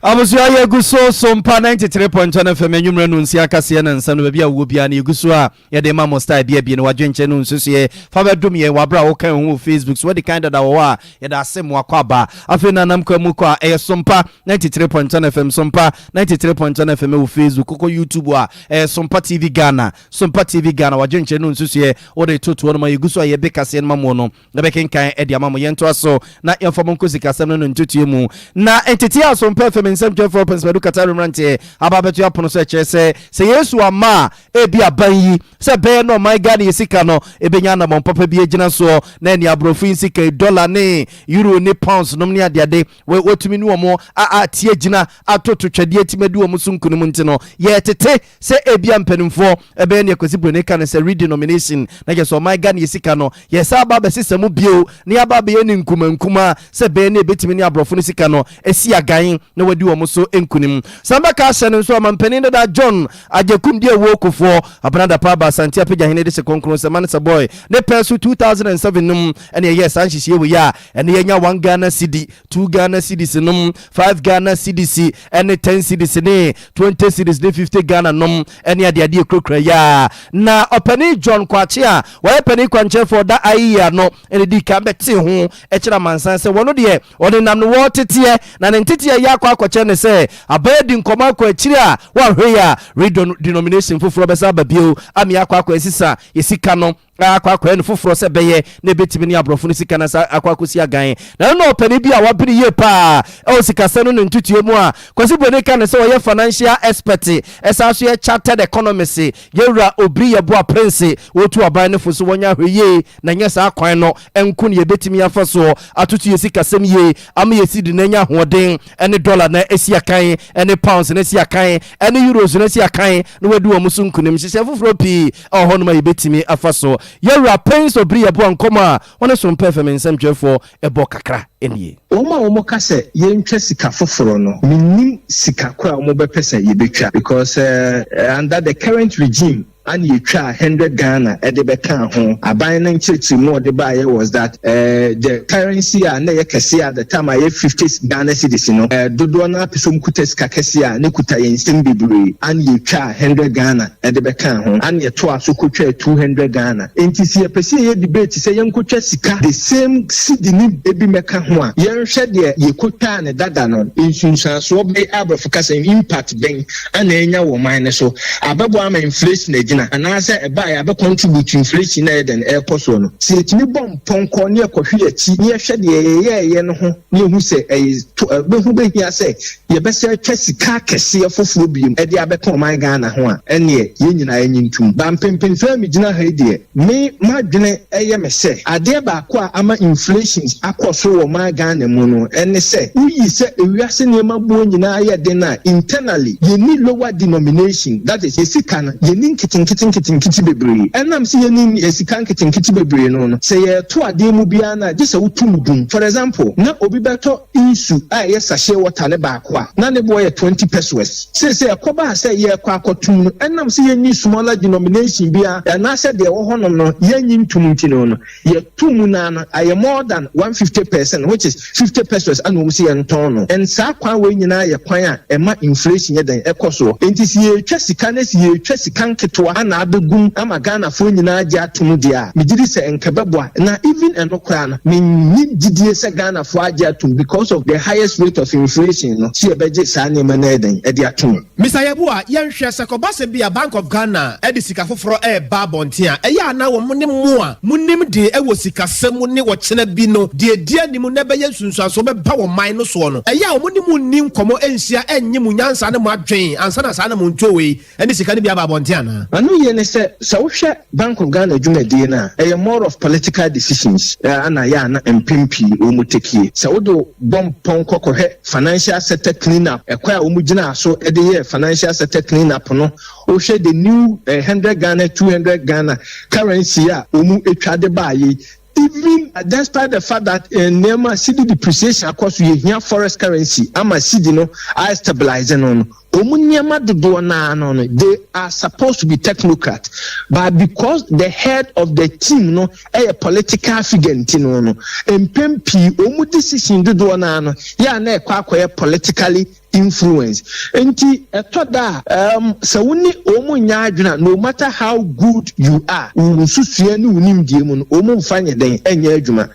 S2: Abusua, yɛgu so Sompa 93.1 FM anwummerɛ no nsia kaseɛ ne nsa no baabi a wowɔ biara no yɛgu so a yɛde ma mo style bi abie no wadwenkyɛ no nsusuɛ fa bɛdom yɛn wɔ aberɛ a woka yɛn ho wɔ Facebook so wadi kan dada wɔ hɔ a yɛda ase mo akɔ aba afei na nam kwan mu kɔ a ɛyɛ Sompa 93.1 FM, Sompa 93.1 FM wɔ Facebook. Kokɔ YouTube a, ɛyɛ Sompa TV Ghana, Sompa TV Ghana. Wadwenkyerɛ no nsusuɛ wode totoɔ no ma yɛgu so a yɛbe kaseɛ no ma mo no yɛbɛkenkan de ama mo. Yɛntoa so na yɛmfa mo nkɔ sikasɛm no no ntotoeɛ mu. Na nteteɛ a Sompa FM nsɛmtwerɛfoɔ Pɛnsmadu Katari mmeranteɛ aba abɛto apono so ɛkyerɛ sɛ sɛ Yesu amma a ebi aban yi sɛ ɛbɛyɛ na ɔman Ghana yɛ sika no ɛbɛnya anamɔn papa bi agyina soɔ na ɛne aborɔfo yi sika yi, dɔla ne euro ne pounds nom ne adeade, wɔatumi ne wɔn ate agyina atoto twɛdeɛ atumi adi wɔn so nkonim nti no yɛtete sɛ ebia mpanimfoɔ ɛbɛyɛ nea Kwasi Broni ka no sɛ redenomination, na kyerɛ sɛ ɔman Ghana yɛ sika no yɛsan aba abɛsesa mu bio na yɛaba abɛyɛ no nkumaa nkumaa sɛ ɛbɛyɛ na ɛbɛtumi ne aborɔfo no sika no asi agan na wɔadi wɔn so nkunim. San bɛka ahyɛ no nso ɔmampanin dada John Agyekum Diawuo Kufuor Abena Dapaah aba Asante Apagyahene de hyɛ kronkron sɛ Mansa Boy ne pɛn so 2007 no mu ɛna ɛyɛɛ saa nhyehyɛeɛ wei a ɛne yɛnya 1 Ghana cedi, 2 Ghana cedis nom, 5 Ghana cedis ne 10 cedis ne 20 cedis ne 50 Ghana nom ne adeade ekurakura yi a na ɔpanin John Kwakye a wɔyɛ panin kwankyerɛfoɔ ɔda IEA ano na ɛdii kan bɛtee ho kyerɛ amansan sɛ wɔno deɛ ɔnenam no wɔreteteɛ na ne nteteɛ yɛ akɔ akɔkyerɛ ne sɛ aban adi nkɔmmɔ akɔ akyiri a wɔanhwɛ yi a redenomination foforɔ bɛsan aba bio amea akɔ akɔ asisa yɛ sika no akɔ akɔyɛ no foforɔ sɛ ɛbɛyɛ na ɛbɛtumi ne aborɔfo no sika no asa akɔ akɔsi agan. Na ɛno na ɔpanin bi a wabene yie paa ɛwɔ sikasɛm no ne ntotoeɛ mu a Kwasi Broni ka no sɛ ɔyɛ financial expert ɛsan so yɛ chartered economist, Yɛwura Obiri Yeboah Prince, wɔtu aban no fo so wɔnyɛ ahwɛyie na nyɛ saa kwan no nko na yɛbɛtumi afa soɔ atoto yɛ sikasɛm yie ama yɛ cedi no anya ahoɔden ne dɔla no asi akan ne pounds no asi akan ne euros no asi akan na wɔadi wɔn so nkunim. Nhyehyɛe foforɔ pii wɔ hɔnom a yɛbɛtumi afa so. Yɛwura Prince Obiri Yeboah nkɔmmɔ a wɔne Sompa FM nsɛmtwerɛfoɔ bɔ kakra nie.
S9: Wɔn a wɔka sɛ yɛntwa sika foforɔ no, mennim sika ko a wɔbɛpɛ sɛ yɛbɛtwa because under the current regime ana yɛtwaa hundred Ghana de bɛkaa ho. Aban no nkyerɛkyerɛmu a ɔde baeɛ was that the currency a na ɛyɛ kɛseɛ at the time a ɛyɛ 50 Ghana cedis no, dodoɔ no ara pɛ sɛ wɔkuta sika kɛseɛ a na ɛkuta yɛn nsam bebree, ana yɛtwaa hundred Ghana de bɛkaa ho, ana yɛtoaa so kɔtwaa 200 Ghana. Enti sɛ yɛpɛ sɛ yɛyɛ debate sɛ yɛnkɔtwa sika the same cedi no bi mmɛka ho a, yɛnhwɛ deɛ yɛkɔtwaa no dada no, nsunsuansoɔ bɛn, aborɔfo kasa mu, impact bɛn ana anya wɔ ɔman no so? Abɛboa ama inflation agyina anaasɛ ɛbaeɛ a abɛ contribute to inflation a ɛyɛ dɛn ɛrekɔ soɔ no? Sɛ yɛtumi bɔ mpɔnkɔ na yɛkɔhwe yɛn akyi na yɛhwɛ deɛ yɛyɛeɛ no ho na yɛhu sɛ ɛyɛ to ɛbɛho bɛhia sɛ yɛbɛsan atwa sika akɛseɛ foforɔ biom de abɛka ɔman Ghana ho a, ɛnneɛ yɛn nyinaa yɛnye ntom. Ba mpempensoɔ a megyina ha yi deɛ, me m'adwene yɛ me sɛ, adeɛ baako a ama inflations akɔ soro wɔ ɔman Ghana mu no ne sɛ, woyi sɛ ewiase nneɛma boɔ nyinaa yɛ den a, internally yɛnni lower denomination, that is, yɛn sika no, yɛnni nketenkete nketenkete bebree. Ɛnam sɛ yɛnni sika nketenkete bebree no no, sɛ yɛreto adeɛ mu biara no a, gye sɛ woto mu bum. For example, na obi bɛtɔ nsu a ɛyɛ sachet water no baako a, na ne boɔ yɛ 20 pesewas. Seesei ɛkɔbaa sɛ yɛrekɔ akɔtom no, ɛnam sɛ yɛnni smaller denomination biara anaasɛ deɛ ɛwɔ hɔnom no yɛnnye ntom nti no no, yɛto mu no ara no ayɛ more than 150 percent, which is 50 pesewas ana wɔn sɛ yɛntɔn no. And saa kwan wei nyinaa yɛ kwan a ɛma inflation yɛ dɛn ɛkɔ soɔ. Nti sɛ yɛretwa sika na sɛ yɛretwa sika nketewa ana abɛgum ama Ghanafoɔ nyinaa agye atom deɛ a, megye di sɛ nka ɛbɛboa. Na even ɛno koraa no, mennye gyidie sɛ Ghanafoɔ agye atom because of the highest rate of inflation no, sɛ yɛbɛgye saa nneɛma no ayɛ dɛn ɛde atom.
S10: Mr Yeboah, yɛnhwɛ, sɛ kɔba sɛ bi a Bank of Ghana de sika foforɔ reba abɔnten a, ɛyɛ a na wɔn ne mo a monim deɛ ɛwɔ sikasɛm mu ne ɔkyena bi no deɛ ɛdi anim na ɛbɛyɛ nsunsuansoɔ bɛba wɔ man no soɔ no, ɛyɛ a wɔn ne mo nni nkɔmmɔ nhyia nnye mo nyansa ne mo adwen ansa na saa anamontuo wei ne sika no bi aba abɔnten anaa?
S9: Ano yie ne sɛ, sɛ wohwɛ Bank of Ghana dwumadie no a, ɛyɛ more of political decisions na ɛyɛ a na mpem pii wɔn takie. Sɛ wode bɔ mpɔnkɔ kɔhwɛ financial sector clean up, ɛkwan a wɔn gyinaa so de yɛɛ financial sector clean up no, wohwɛ the new 100 Ghana, 200 Ghana currency a wɔn atwa de baeɛ yi, even despite the fact that nneɛma cedi depreciation akɔ so, yɛhia forex currency ama cedi no a stabilize no, wɔn nneɛma dodoɔ naa no, they are supposed to be technocrat, but because the head of the team no ɛyɛ political figure nti no, mpɛn pii wɔn decision dodoɔ naa no yɛ a na ɛkɔ akɔyɛ politically. influence. Nti ɛtɔ da a, sɛ wo ne wɔn nyɛ adwene a, no matter how good you are, wo nsusua ne wo nimdeɛ mu no, wɔn mfa nyɛ dɛn nyɛ adwuma.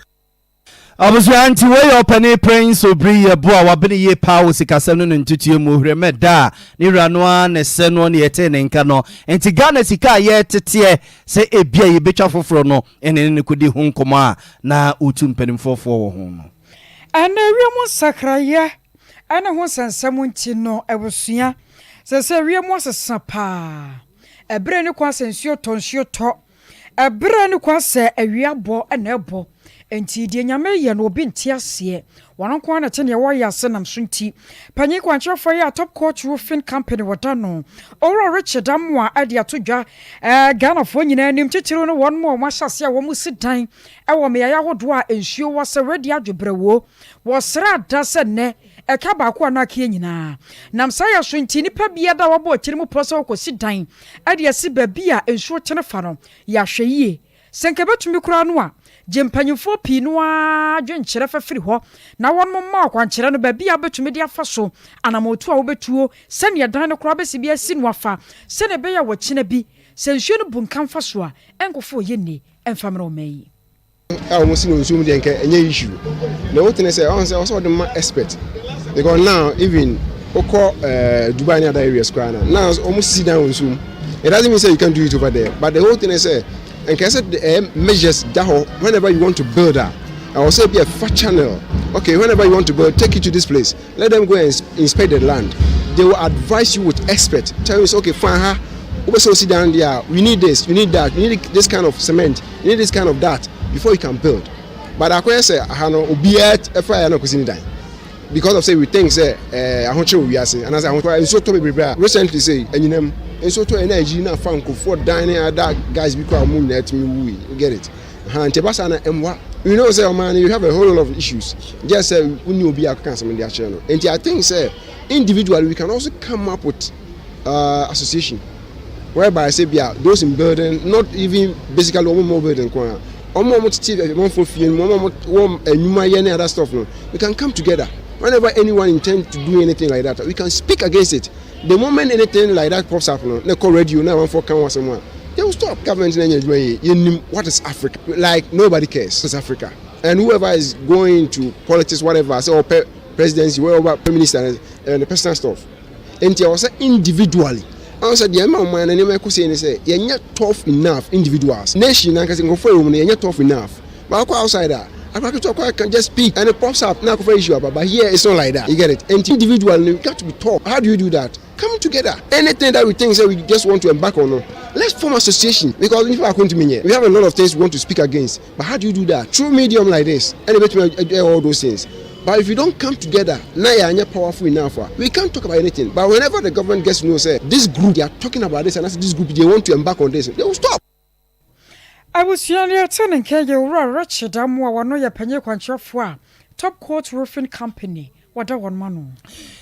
S2: Abusua nti wei yɛ ɔpanin Prince Obiri Yeboah a wabene yie paa wɔ sikasɛm ne ne ntutuo mu. Hwerɛmɛ da a ne wura no ara na ɛsɛ noɔ ne yɛtee ne nka no. Nti Ghana sika a yɛreteteɛ sɛ ebia yɛbɛtwa foforɔ no ne ne no kɔdi ho nkɔmmɔ a na ɔretu mpanimfoɔ foɔ wɔ ho no.
S1: Ɛnnɛ wiem nsakraeɛ ne ho nsɛnsɛm nti no abusua, seesei wiem asesa paa. Ɛberɛ nni kwan sɛ nsuo tɔ nsuo tɔ. Ɛberɛ nni kwan sɛ awia bɔ na ɛbɔ. Enti deɛ Nyame reyɛ no obi nte aseɛ. Wɔn nko ara na ɛte deɛ wɔreyɛ ase nam so nti. Panyin kwankyerɛfoɔ yi a Top Coat Roofing Company wɔ da no, Owura Richard Amoah de ato dwa Ghanafoɔ nyinaa anim, titiriw ne wɔn a wɔahyɛ aseɛ a wɔsi dan wɔ mmeaeɛ ahodoɔ a nsuo wɔ sɛ wɔadi adwobrɛwoo wɔ sraada sɛ nnɛ ɛka baako anaa akeɛ nyinaa. Nam saa yɛ so nti nnipa biara a wɔabɔ akyiri mu pɔ sɛ wɔkɔsi dan de asi baabi a nsuo tene fa no yɛ ahwɛyie. Sɛ nka ɛbɛtumi koraa no a, gye mpanyimfoɔ pii no ara adwenkyerɛ fa firi hɔ na wɔnom mma wo akwankyerɛ no baabi a wobɛtumi de afa so, anamɔntuo a wobɛtuo, sɛdeɛ dan no koraa bɛsi bi asi no afa, sɛdeɛ ɛbɛyɛ a ɔkyena bi sɛ nsuo no bunkam fa so a, ɛnkɔfa ɔyɛnni mfa mmrɛ ɔman yi.
S11: A wɔn si no nsuo mu deɛ nka ɛnyɛ issue na ɛwɔ tene sɛ ɔn sɛ ɔsɛ ɔde ma expert because now even wokɔ uh, Dubai ne other areas koraa na now wɔn sisi dan wɔ nsuo mu it doesn't mean say you can do it over there but the whole thing is sɛ nka ɛsɛ ɛyɛ measures da hɔ whenever you want to build a ɛwɔ sɛ bi ɛfa channel okay whenever you want to build take it to this place let them go and inspect the land they will advise you with expert tell you say okay fine ha wobɛsɛ osi dan deɛ a we need this you need that you need this kind of cement you need this kind of that before you can build but akɔyɛ sɛ aha no obiara ɛfa yɛ na ɔkɔsi ne dan because of say we think sɛ ɛɛ ahokyere wɔ wiase anaasɛ ahokyere nsuo tɔ bebrebe a recently say anyinam nsuo tɔ yɛ na ayi na afa nkurɔfoɔ dan ne other guys bi kɔ a wɔn nyinaa tumi wui you get it ha nti ɛba saa na ɛmmoa you know sɛ ɔman no you have a whole lot of issues just sɛ wonni obi a keka asɛm de akyerɛ no nti I think sɛ individually we can also come up with association whereby sɛ bia those in building not even basically wɔn mo building ko a wɔn a wɔn tete amanfoɔ fie no mu wɔn a wɔn nnwuma yɛ ne other stuff no we can come together whenever anyone intend to do anything like that we can speak against it the moment anything like that pops up no na kɔ radio na amanfoɔ ka wɔn asɛm a they will stop government na nyɛ adwuma yie yɛnim what is Africa like nobody cares it's Africa and whoever is going to politics whatever sɛ ɔpɛ presidency whatever prime minister and the personal stuff Enti ɛwɔ sɛ individually, ɔn sɛ deɛ ɛma ɔman no nneɛma ɛkɔ sei ne sɛ yɛnyɛ tough enough individuals. Nation no ankasa nkurɔfoɔ a ɛwɔ mu no yɛnyɛ tough enough. But wokɔ outside a, akwadaa ketewa koraa can just speak and it pops up na akɔfa issue aba. But here it's not like that. You get it? Enti individually no you got to be tough. How do you do that? Coming together. Anything that we think sɛ we just want to embark on no, let's form association because nipa baako ntumi nyɛ. We have a lot of things we want to speak against but how do you do that? Through medium like this ɛna ebetumi ayɛ all those things. But if you don't come together na yɛanyɛ powerful enough a, we can't talk about anything. But whenever the government gets to know sɛ this group they are talking about this anaasɛ this group they want to embark on this, they will stop.
S1: Abusua no yɛte ne nka yɛ Owura Richard Amoah wɔno yɛ panyin kwankyerɛfoɔ a Top Coat Roofing Company wɔda wɔn ano.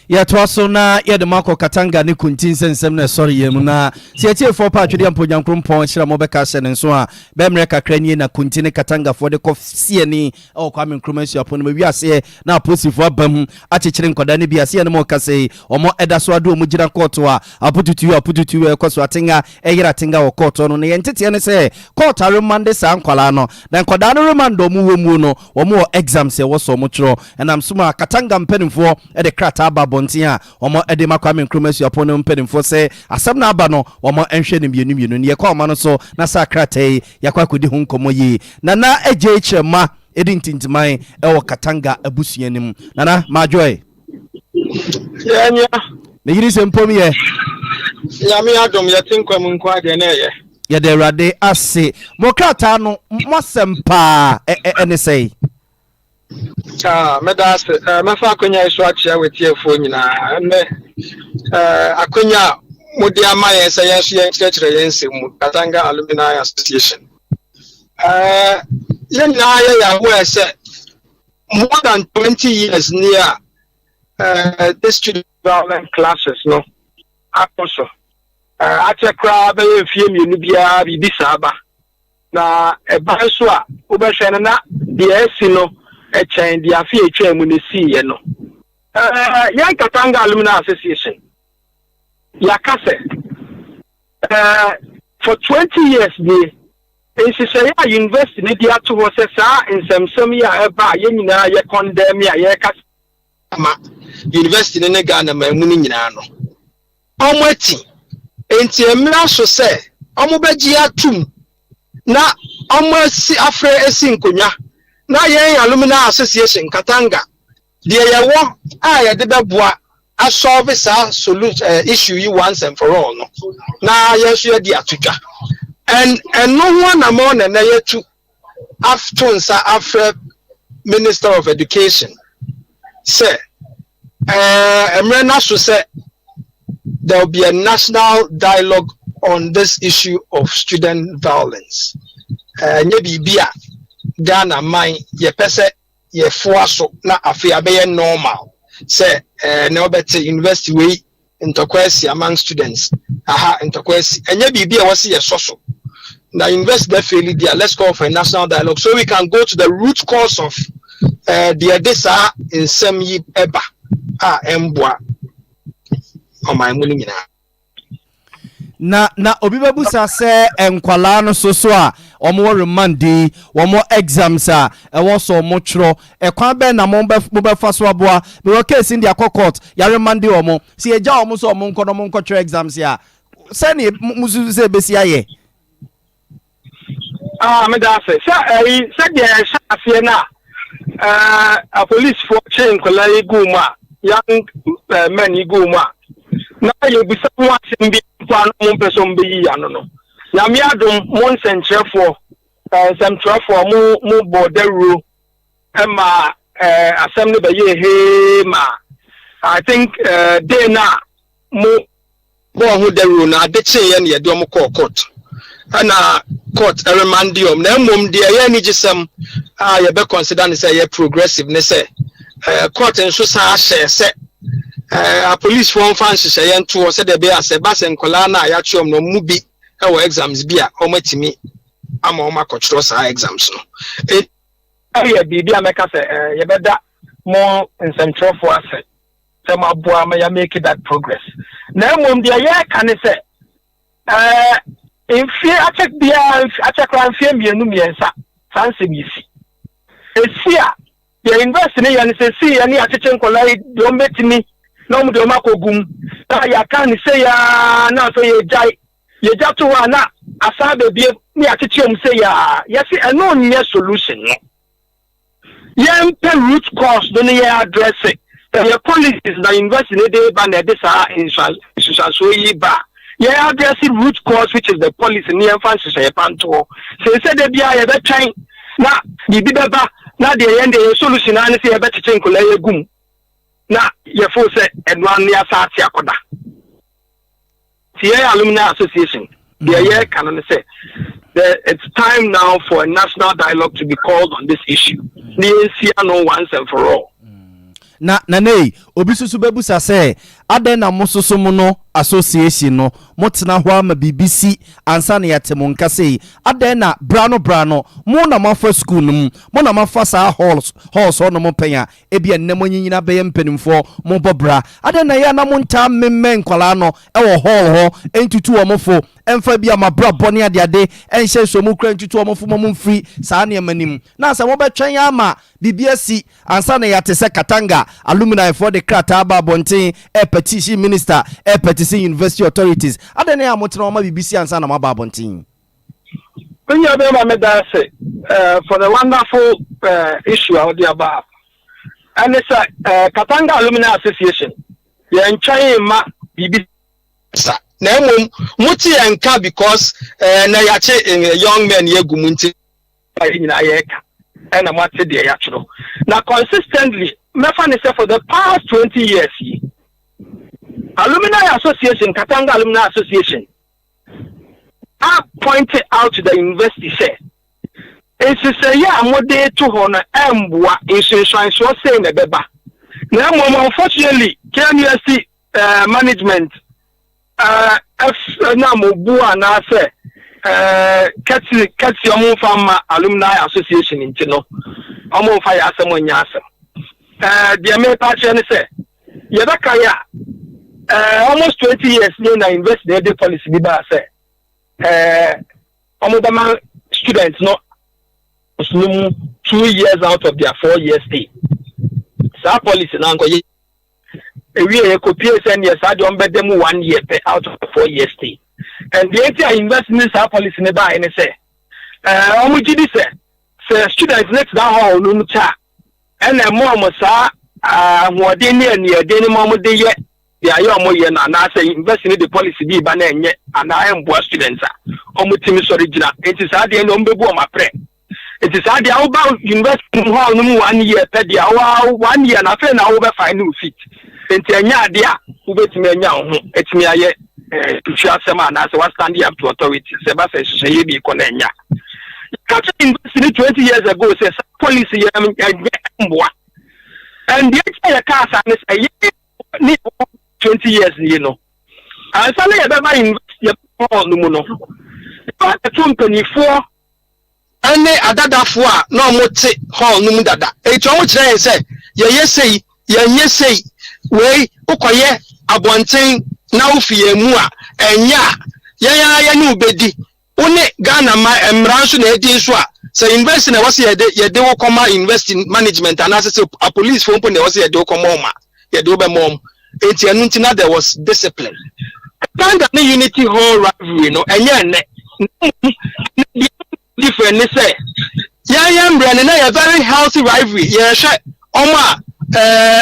S2: Yɛtoa so na yɛde mo akɔ Katanga ne Kunti nsɛnsɛm na ɛsɔre yɛn mu na sɛ atiefoɔ pa atwedeɛ mpo Nyankoropɔn hyira mo bɛka ahyɛ ne nso a bɛmmerɛ kakra nie na Kunti ne Katangafoɔ de kɔ siani wɔ Kwame Nkrumah Suapɔn no mu awi aseɛ na apolisifoɔ aba mu akyekyere nkwadaa no bi aseɛ no mu ɔkasa yi wɔn ɛda so ade wɔn gyina kɔɔto a apotutuo apotutuo ɛkɔ so atenga ɛyere atenga wɔ kɔɔto no na yɛn nteteɛ ne sɛ kɔɔto aremande saa nkwadaa no na nkwadaa no remande wɔn wɔ muo no wɔn wɔ exams ɛwɔ sɛ wɔn twerɛ ɛnam so ma Katanga mpanimfoɔ de krataa aba abɔnten a wɔn de ma Kwame Nkrumah Suapɔn no mpanimfoɔ sɛ asɛm no aba no wɔn nhwɛ no mmienu mmienu no yɛkɔ ɔma no so na saa krataa yi Yɛakɔ akɔdi ho nkɔmmɔ yie. Nana Adjei Kyerɛma di ntintiman wɔ Katanga abusua no mu. Nana, Madwoe.
S12: Yɛ nua.
S2: Me yere sɛ mpom yɛ.
S12: Nyame adom yɛte nkwa mu nko adeɛ na ɛyɛ.
S2: Yɛda Awurade ase. Mo krataa no, mo asɛm paa ɛne sɛn?
S12: Ah, mɛda ase. Eh, mɛfa akwanya yi so akyea w'atiefoɔ nyinaa. Ɛnnɛ, eh, akwanya a mode ama yɛn sɛ yɛn nso yɛnkyerɛkyerɛ yɛn nsɛm mu, Katanga Alumni Association. Eh, yɛn nyinaa yɛyɛ aware sɛ more than 20 years ni a eh, this student violent classes no akɔ so. Eh, akyɛ koraa bɛyɛ mfie mmienu biara biribi saa ba. Na ɛba nso a, wobɛhwɛ no na deɛ asi no kyɛn deɛ afe a ɛtwaa mu no siiɛ no. Ɛɛ, yɛn Katanga Alumni Association, yɛaka sɛ, ɛɛ, for 20 years nie, nhyehyɛeɛ a university no de ato hɔ sɛ saa nsɛmsɛm yi a ɛba a yɛn nyinaa yɛ condemn a yɛreka
S6: ma university no ne Ghana man mu no nyinaa no, wɔati. Enti ɛmmra so sɛ wɔbɛgye atom na wɔasi afrɛ asi nkonnwa na yɛn Alumni Association Katanga deɛ yɛwɔ a yɛde bɛboa asɔlve saa solu eh, issue yi once and for all no na yɛn nso yɛde ato dwa. And ɛno ho anammɔn na ɛnɛ yɛatu ato nsa afrɛ Minister of Education sɛ ɛɛ mmerɛ no aso sɛ there will be a national dialogue on this issue of student violence. Ɛnyɛ biribi a Ghana man yɛpɛ sɛ yɛfoa so na afei abɛyɛ normal sɛ ɛɛ na wɔbɛte university wei ntɔkwa asi among students aha ntɔkwa asi ɛnyɛ biribi a wɔsi yɛsɔ so na university bɛ fail dia let's call for a national dialogue so we can go to the root cause of ɛɛ deɛ ɛde saa nsɛm yi ɛba a ɛmboa ɔman mu no nyinaa.
S2: Na na obi bɛbusa sɛ nkwalaa no so so a wɔn wɔ remand yi, wɔn exams a ɛwɔ so wɔn twerɛ, ɛkwan bɛn na mo bɛ mo bɛfa so aboa? Because case no de akɔ court, yɛaremande wɔn. Sɛ yɛgya wɔn sɛ wɔn nkɔ na wɔn nkɔtwerɛ exams a, sɛn na mo susu sɛ ɛbɛsi ayɛ?
S12: Ah, meda ase. Sɛ ɛyi, sɛdeɛ ɛhyɛ aseɛ no a, ɛɛ, apolisifoɔ kye nkwadaa yi guu mu a, young eh, men yi guu mu a, na yɛbisa ho asɛm bi mpo a na wɔn mpɛ sɛ wɔn bɛyi ano no. Nyame adom, mo nsɛnkyerɛfoɔ, eh, nsɛmtwerɛfoɔ, mo mo bɔ dawuro ma eh, asɛm no bɛyɛɛ hee ma I think eh, day no a mo
S6: bɔɔ ho dawuro no, ade kyeeɛ na yɛde wɔn kɔɔ court, ɛna court remande wɔn. Na mmom deɛ ɛyɛ anigyesɛm a yɛbɛ consider no sɛ ɛyɛ progressive ne sɛ eh, court nso san ahyɛɛ sɛ eh, apolisifoɔ mfa nhyehyɛeɛ nto hɔ sɛdeɛ ɛbɛyɛ a sɛ ɛba sɛ nkwadaa no a yɛakye wɔn no wɔn mu bi wɔ exams bi a wɔatumi ama wɔn akɔtwerɛ saa exams no.
S12: Ɛyɛ biribi a mɛka sɛ eh, yɛbɛda mo nsɛmtwerɛfoɔ ase sɛ moaboa ma yɛamake that progress. Na mmom deɛ yɛreka ne sɛ, ɛɛ mfie akyɛ biara akyɛ koraa mfie mmienu mmiɛnsa saa nsɛm yi si. Esi a deɛ university no yɛ no sɛ si yɛ ne yɛakyekye nkwadaa yi deɛ wɔn bɛtumi na wɔn deɛ wɔn akɔ gum na yɛaka ne sɛ yaa na afei yɛgyae yɛgya to hɔ a na asan abɛbie ne yɛakyekye wɔn sɛ yaa yɛse ɛno nyɛ solution no. Yɛmpɛ root cause no ne yɛn address. Ɛyɛ policies na university no de ba na ɛde saa nsusuansoɔ yi ba a, yɛn address root cause which is the policy ne yɛmfa nhyehyɛeɛ pa nto hɔ. Seesei da biara yɛbɛtwɛn na biribi bɛba na deɛ yɛn deɛ yɛn solution ara ne sɛ yɛbɛkyekye nkwadaa yi agu mu na yɛfoo sɛ ɛno ano yɛasan ate akɔda. Nti yɛn Alumni Association, deɛ mm. yɛreka no ne sɛ, it's time now for a national dialogue to be called on this issue. Ne yɛnsi ano once and for all.
S2: Mm. Na nanei obi soso bɛbusa sɛ adɛn na mo soso mo no association no motena hɔ ama biribi si ansa na yɛate mo nka sei adɛn na bra no bra no mo na moafa school no mu mo na moafa saa halls halls hɔ nom pɛn a Ebia nnɛ moanyinyin abɛyɛ mpanimfoɔ, mobɔ bra. Adɛn na ɛyɛ a na montaa mmemmɛn nkwadaa no wɔ hall hɔ ntutu wɔn fo, mfa ebia mo abrabɔ ne adeade nhyɛ nsɔmu kura ntutu wɔn fo ma wɔmfiri saa nneɛma no mu? Na sɛ mobɛtwɛn ara ma biribi asi ansa na yɛate sɛ Katanga alumni-foɔ de krataa aba abɔnten repetition minister, repetition university authorities, adɛn na ɛyɛ a motena hɔ ma biribi si ansa na moaba abɔnten?
S12: Me nua bɛrima meda ase eh, for the wonderful eh, issue a wode aba. Ɛne sɛ eh, Katanga Alumni Association yɛntwɛn mma biribi
S6: sa na mmom mote yɛn nka because eh, na yɛakye eh, young men yɛ gu mu nti
S12: a yɛn nyinaa yɛreka ɛna moate deɛ yɛatwerɛ na consistently mɛfa ne sɛ for the past 20 years yi Alumni Association Katanga Alumni Association a point out to the university sɛ nhyehyɛeɛ a mode reto hɔ no ɛmboa, nsunsuansoɔ sei na ɛbɛba. Na mmom unfortunately KNUST uh, management uh, nam obu anaasɛ uh, kɛse kɛse ɔmo nfa mma alumni association nti no ɔmo nfa yɛ asɛm nyɛ asɛm. Uh, deɛ mepa akyerɛ ne sɛ. Yɛbɛkae a, eh, almost 20 years nie na university no de policy bi baa sɛ eh, wɔbɛma students no no mu 2 years out of their 4 year stay. Saa policy no ankɔyɛ ewie, yɛkɔpie sɛ neɛ saa deɛ ɔmbɛda mu one year pɛ out of the 4 year stay. And deɛ nti a university ne saa policy no baeɛ ne sɛ wɔn gye di sɛ sɛ students ne tena hall no mu kyɛ a, ɛna ɛma wɔn saa ahoɔden ne aniɛden ne ma wɔn de yɛ deɛ ayɛ wɔn yɛ no, anaasɛ university ne de policy bi ba na ɛnyɛ anaa ɛmboa students a, wɔn tumi sɔre gyina. Nti saa deɛ no wɔn bɛbu wɔn aprɛ. Nti saa deɛ woba university mu hall no mu one year pɛ deɛ, wa one year na afei na wobɛfa ne wo fit. Nti ɛnyɛ adeɛ a wobɛtumi anya wo ho ɛtumi ayɛ tutu asɛm a anaasɛ wa stand up to authority sɛ ɛba sɛ nhyehyɛeɛ bi kɔ na ɛnya ka kyerɛ university ne 20 years ago sɛ saa policy yɛ ɛnyɛ mboa. And deɛ nti a yɛkaa saa ne sɛ yɛ ne 20 years nie no, ansa na yɛbɛba university yɛbɛba hall no mu no, yɛba abɛto mpanimfoɔ ɛne adadafoɔ a na ɔmo te hall no mu dada. Eti ɔmo kyerɛ yɛn sɛ yɛyɛ sei, yɛnyɛ sei, wei wokɔyɛ abɔnten na wofi yɛn mu a, ɛnyɛ a yɛn ara yɛne wo bɛdi. Wo ne Ghana ma mmara nso na ɛdi nso a, sɛ university na ɛwɔ sɛ yɛde wo kɔma university management, anaasɛ sɛ apolicefoɔ mpo na ɛwɔ sɛ yɛde wo kɔma ɔmo a, yɛde wo bɛma ɔmo. Eti ɛno nti na there was discipline. Katanga ne Unity Hall rivalry no, ɛnyɛ ɛnɛ na mmom deɛ different ne sɛ yɛn yɛn mmerɛ no na yɛ very healthy rivalry. Yɛhwɛ ɔmo a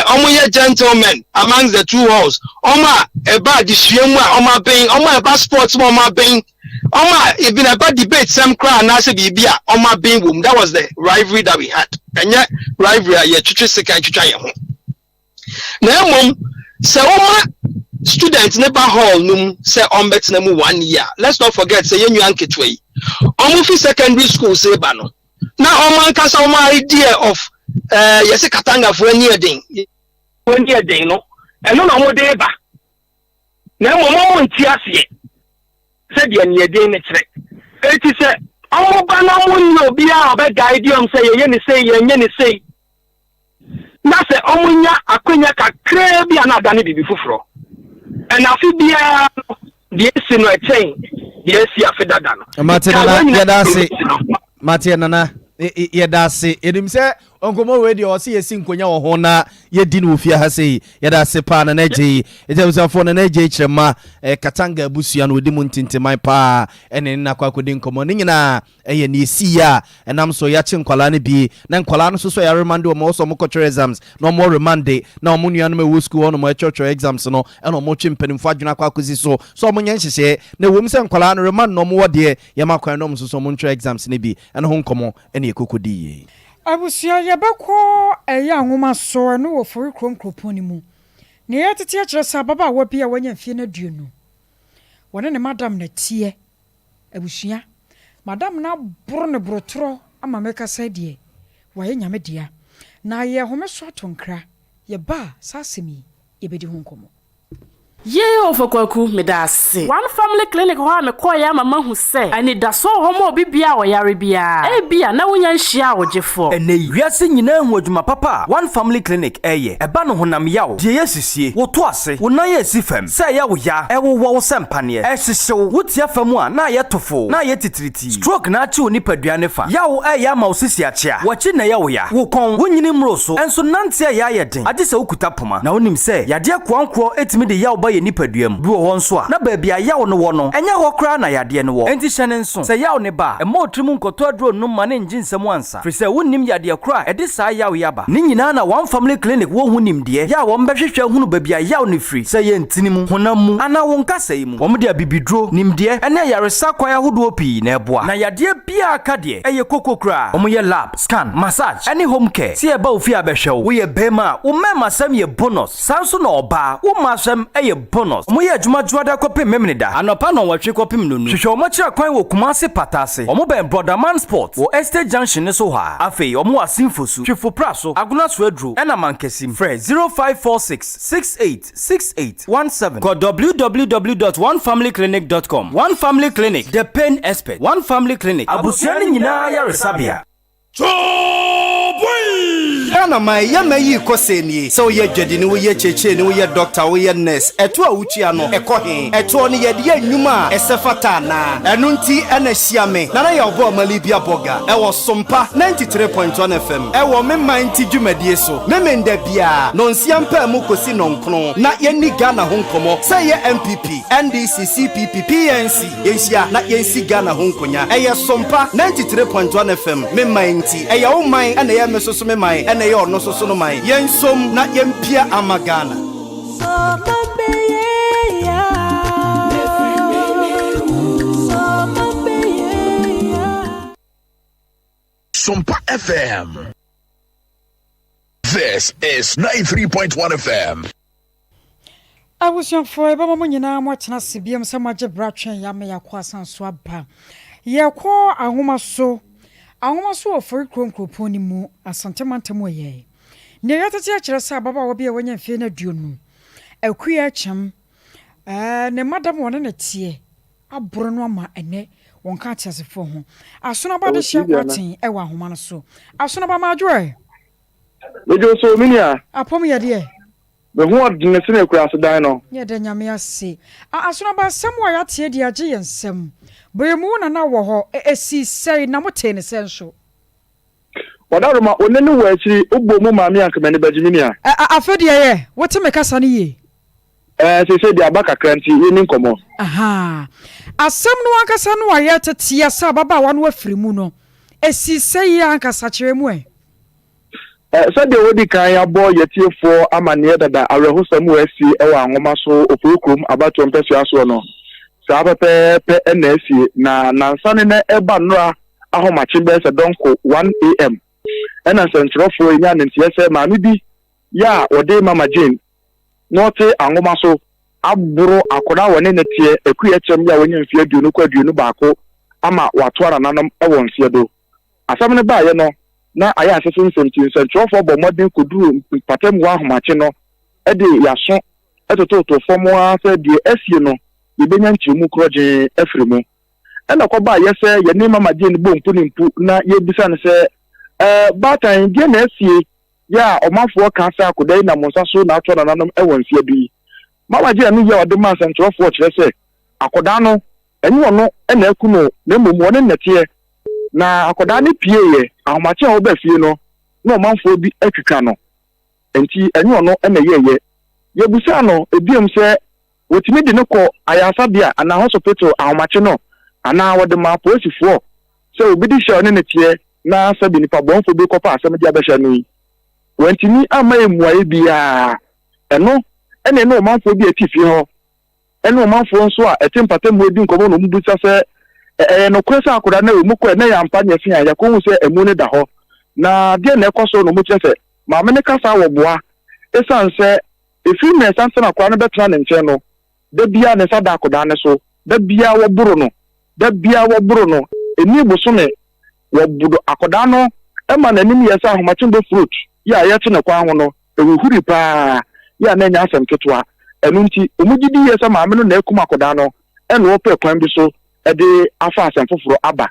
S12: ɔmo yɛ gentlemen amongst the two halls, ɔmo a ɛba adesua mu a ɔmo abɛn, ɔmo a ɛba sports mu a ɔmo abɛn, ɔmo a ebi na ɛba debate sɛm koraa anaasɛ biribi a ɔmo abɛn wɔ mu. That was the rivalry that we had. Ɛnyɛ rivalry a yɛtwitwi sekan twitwa yɛn ho. Na mmom sɛ wɔma student ne ba hall no mu sɛ ɔmbɛtena mu one year, let's not forget sɛ yɛn nua nketewa yi, ɔmo fi secondary school se ba no, na ɔmo ankasa ɔmo idea of yɛsɛ Katangafoɔ ani ɛden, ani ɛden no, ɛno na ɔmo de ba. Na mmom ɔmo nti aseɛ sɛdeɛ neɛden ne kyerɛ. Eti sɛ ɔmo ba na ɔmo nyɛ obiara a ɔbɛ guide ɔmo sɛ yɛyɛ ne sei, yɛnyɛ ne sei, na sɛ ɔmo nya akonya kakraa bi a, na adane biribi foforɔ. Ɛna afe biara no, deɛ esi no ɛkyɛn deɛ esi afe dada no.
S2: Mate nana, yɛda ase. Mate nana, yɛda ase. Yɛnim sɛ nkɔmmɔ wei deɛ, ɔse yɛsi nkonya wɔ ho na yɛdi no wɔ fie ha sei. Yɛda ase paa, nana agye yi. Ɛgya abusuafoɔ, nana agye kyerɛ ma Katanga abusua no ɔdi mu ntintiman paa, ɛne ne nakɔ akɔdi nkɔmmɔ ne nyinaa. Ɛyɛ ne ɛsii a ɛnam so yɛakye nkwalaa no bi, na nkwalaa no nso so yɛa remand wɔn, wɔ sɛ ɔmo kɔtwerɛ exams na ɔmo remand, na ɔmo nuanom a ɛwɔ sukuu hɔ nom ɛtwerɛtwerɛ exams no, ɛna ɔmo twe mpanimfoɔ adwene akɔ akɔsi so so ɔmo nyɛ nhyehyɛeɛ. Na ɛwɔ mu sɛ nkwalaa no remand na ɔmo wɔ deɛ, yɛma kwan na ɔmo nso so ɔmo ntwerɛ exams no bi. Ɛno ho nkɔmmɔ ɛne ɛkɔkɔ di yie.
S1: Abusua, yɛbɛkɔ ɛyɛ anwoma so. Ɛno wɔ Fori kurom kuropɔn no mu. Nea yɛtete akyerɛ sɛ ababaawa bi a wanya mfeɛ no 20, wɔne ne madam na teɛ. Abusua, madam no aboro ne borotorɔ ama mɛkasa deɛ wayɛ Nyame dea. Na yɛ home so ato nkra, yɛba a, saa asɛm yi yɛbɛdi ho nkɔmmɔ.
S13: Yee, Ɔfa meda ase. One Family Clinic hɔ a mekɔɔyɛ ama mahu sɛ anidasoɔ wɔ hɔ ma obi bia a ɔyare biara. Ebia na wonya nhyia a wɔgyefoɔ.
S14: Ɛnɛ yi, wiase nyinaa hu adwuma papa a One Family Clinic ɛyɛ. Ɛba no honam yaw, deɛ yɛ sisie, woto ase, wo nan esi fam, sɛ ɛyɛ wo ya, ɛwowɔ wo sɛ mpaneɛ, ɛhyehyew, wotia fam a na ayɛ tofo, na ayɛ titiriti, stroke na akye wo nipadua ne fa, yaw ɛyɛ ama wo sisi akyea, wɔkyi na ɛyɛ wo ya, wo kɔn, wo nyini mmoro so, ɛnso nante ɛyɛ ayɛ den, agye sɛ wokuta poma. Na wonim sɛ yadeɛ koankorɔ etumi de yaw ba yɛ nipadua mu. Bi wɔ hɔ nso a, na baabi a yaw no wɔ no, ɛnyɛ hɔ koraa na yadeɛ no wɔ. Enti hyɛ ne nso, sɛ yaw ne ba a, mma otirim nkɔtɔ aduro nnom ma ne ngye nsam ansa, firi sɛ wonnim yadeɛ korɔ a ɛde saa yaw yi aba. Ne nyinaa na One Family Clinic wɔ ho nimdeɛ yɛ a wɔn bɛhwehwɛ ahunu baabi a yaw no firi, sɛ ɛyɛ ntini mu, honam mu, anaa wo nkasɛe mu. Wɔn de abibiduro, nimdeɛ, ne ayaresa kwan ahodoɔ pii na ɛboa. Na yadeɛ biara ka deɛ, ɛyɛ koko koraa. Wɔyɛ lab, scan, massage, ne home care. Sɛ yɛba wo fie a bɛhwɛ wo, woyɛ barima a, wo mmarima asɛm yɛ bonus. Saa nso na ɔbaa, wo mmaa asɛm yɛ bonus. Wɔyɛ adwuma dwoada kɔpem Memeneda, anɔpa nnɔnwɔtwe kɔpem nnonu. Hwehwɛ wɔn akyiri kwan wɔ Kumasi Pataase. Wɔn bɛn Brɔdaman Sport wɔ Estate Junction no so hɔ ara. Afei wɔn wɔ Asinfosu, Twifo Praso, Agona Soaduro, ɛna Mankasim. Frɛ 0546 68 68 17. Kɔ www.onefamilyclinic.com. One Family Clinic, the pain expert. One Family Clinic, abusua no nyinaa yaresabea.
S15: Boy!
S2: Ghana man yɛ ma yi kɔ sɛ nie. Sɛ woyɛ dwadini, woyɛ kyekyereni, woyɛ doctor, woyɛ nurse, ɛtoɔ a wotua no, ɛkɔ he? Ɛtoɔ no yɛde yɛ nnwuma a ɛsɛ fata anaa? Ɛno nti na hyia me, Nana Yaw Boamah Libya Borga, ɛwɔ Sompa 93.1 FM, ɛwɔ Me Man Nti dwumadie so, Memenda biara, nɔnsia mpaamu kɔsi nɔnkron, na yɛnni Ghana ho nkɔmmɔ, sɛ ɛyɛ NPP, NDC, CPP, PNC, yɛnhyia na yɛnsi Ghana ho nkonya. Ɛyɛ Sompa 93.1 FM, Me Man Nti. Ɛyɛ wo man ɛna ɛyɛ me soso me man ɛna ɛyɛ ɔno soso no man. Yɛnsom na yɛmpia ama Ghana.
S15: Sompa FM. This is 93.1 FM.
S1: Abusuafoɔ, yɛbɛma mo nyinaa moatena ase biom sɛ moagye berɛ atwɛn yɛn ama yɛakɔ asan so aba. Yɛrekɔ ahoma so, ahoma so wɔ Forikuro nkuropɔn no mu, Asante mantam wɔ yɛn. Nea yɛatete akyerɛ sɛ ababaawa bi a wanya mfeɛ no aduonu, Akua Akyem, ne madam wɔne no teɛ aboro no ama ɛnnɛ wɔnka ateasefoɔ ho. Asonoba Adehyeɛ Kwarteng wɔ ahoma no so. Asonoba Madwoɛ!
S16: Medwo so, me nua.
S1: Apɔm yɛ deɛ?
S16: Me ho ɔdene sene akuraase dan no.
S1: Yɛda Nyame ase. A Asonoba asɛm a yɛateɛ deɛ agye yɛn nsam. Bere mu wo na na wɔ hɔ, ɛ ɛsii sɛn na motee no sɛn nso?
S16: Ɔdaroma, wo nne no wɔ akyiri, wobɔ mu ma me a anka m'ani bɛgye, me nua.
S1: Ɛ a Afei deɛ yɛ, wote me kasa no yie?
S16: Ɛɛ, seesei deɛ aba kakra nti yɛnni nkɔmmɔ.
S1: Ahaa. Asɛm no ankasa no a yɛreteteɛ sɛ ababaawa no afiri mu no, ɛsii sɛn ankasa? Kyerɛ mu ɛ.
S16: Sɛdeɛ wɔadi kan abɔ yɛatiefoɔ amanneɛ dada awerɛhosɛm wɔ asie wɔ Anwoma so Opoe kurom abatoɔ mpɛsoa soɔ no, saa pɛpɛɛpɛ na asie, na nansa ne nɛ ɛreba nnora ahomakye bɛyɛ sɛ dɔnko 1 AM ɛna nsɛnkyerɛwfoɔ nyaa ne nteɛ sɛ maame bi yɛ a wɔde Mama Jane na ɔte Anwoma so aboro akwadaa a wɔne no teɛ Akuakyɛm yi a wanya mfeɛ aduonu kɔ 21 ama watoa nananom wɔ nseɛ do. Asɛm no baeɛ no, na ayɛ asese nsɛm nti, nsɛntwerɛfoɔ bɔɔ mmɔden kɔduruu mpatamu hɔ ahomakye no de yɛaso totootoo fam ara sɛ deɛ asie no, yɛbɛnya nkyerɛmu korɔgyenn afiri mu. Ɛna ɛkɔbaeɛ sɛ yɛne Mama Jane bɔɔ mpu ne mpu na yɛrebisa no sɛ, Ɛɛ, baatan, deɛn na asie yɛ a ɔmanfoɔ ka sɛ akoda yi nam wo nsa so na atoa nananom wɔ mfeɛ du yi? Mama Jane ano yie a ɔde maa nsɛntwerɛfoɔ kyerɛ sɛ akɔdaa no, ɛnyɛ ɔno na aku no na mmom ɔne nnɛteɛ. Na akwadaa no pieeɛ, ahomakye a ɔreba fie no, na ɔmanfoɔ bi atwitwa no, enti ɛnyɛ ɔno na ɛyɛeɛ. Yɛbisaa no bio sɛ wɔtumi de no kɔ ayaresabea anaa hosopital ahomakye no anaa wɔde ma apolisifoɔ sɛ obi de hyɛ a ɔne no teɛ na sɛbe nipa bɔnefoɔ bi rekɔfa asɛm de abɛhyɛ no yi. Wantumi amma yɛn mmuaeɛ biara. Ɛno na ɛne ɔmanfoɔ bi a ɛte fie hɔ ne ɔmanfoɔ nso a ɛte mpatamu redi nkɔmmɔ na wɔbisa sɛ, Ɛyɛ nokorɛ sɛ akwadaa no awu? Mokɔɛ na ɛyɛ ampa? Ne ɛse a yɛakɔhu sɛ amu no da hɔ. Na deɛn na ɛkɔ so? Na wɔkyerɛ sɛ maame no kasa wɔ boa ɛsiane sɛ ɛfiri mmiɛnsa ansa na akwadaa no bɛtena ne nkyɛn no, da biara ne nsa da akwadaa no so, da biara wɔboro no, da biara wɔboro no, ɛnni bosome wɔboro akwadaa no ma n'anim yɛ sɛ ahomakye bɔ fruit yi a yɛte no kwan ho no. Ɛhuhuri paa yɛ a na ɛnyɛ asɛm ketewa. Ɛno nti, wɔgye di yie sɛ maame no na akum akwadaa no na ɔrepɛ kwan bi so de afa asɛm foforɔ aba.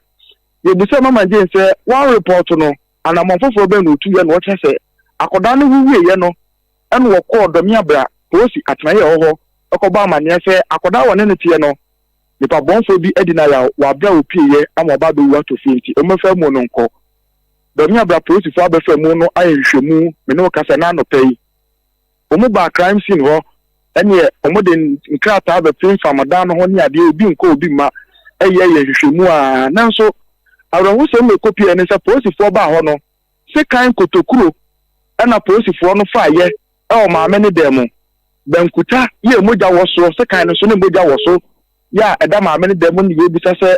S16: Yɛbisaa Mama Jane sɛ wɔanrepɔɔto no, anammɔn foforɔ bɛn na ɔtuiɛ na ɔkyerɛ sɛ akwadaa no wu wieeɛ no na ɔkɔɔ Dɔmeabra polisi atenaeɛ a ɛwɔ hɔ kɔbɔɔ amanneɛ sɛ akwadaa a wɔne no teɛ no, nipa bɔnfoɔ bi adi no ayaw wɔ aberɛ a ɔpieeɛ ama waba abɛwu atɔ fie nti wɔmmɛfa amu no nkɔ. Dɔm a bra polisifo abɛfa mu no ayɛ nhwehwɛmu me ne wo kasa na anɔpa yi. Wɔn baa crime scene hɔ ɛneɛ wɔn de nkrataa bɛfemfam dan no ho ne adeɛ obi nkɔ obi mma ɛyɛ yɛ nhwehwɛmu aa nanso awerɛhosɛm na ɛkɔpieɛ ne sɛ polisifoɔ baa hɔ no sekan kotokuro ɛna polisifoɔ no faeɛ ɛwɔ maame ne dan mu bankuta yɛ mogya wɔ soɔ sekan no nso ne mogya wɔ so yɛ a ɛda maame ne dan mu ne yɛbisa sɛ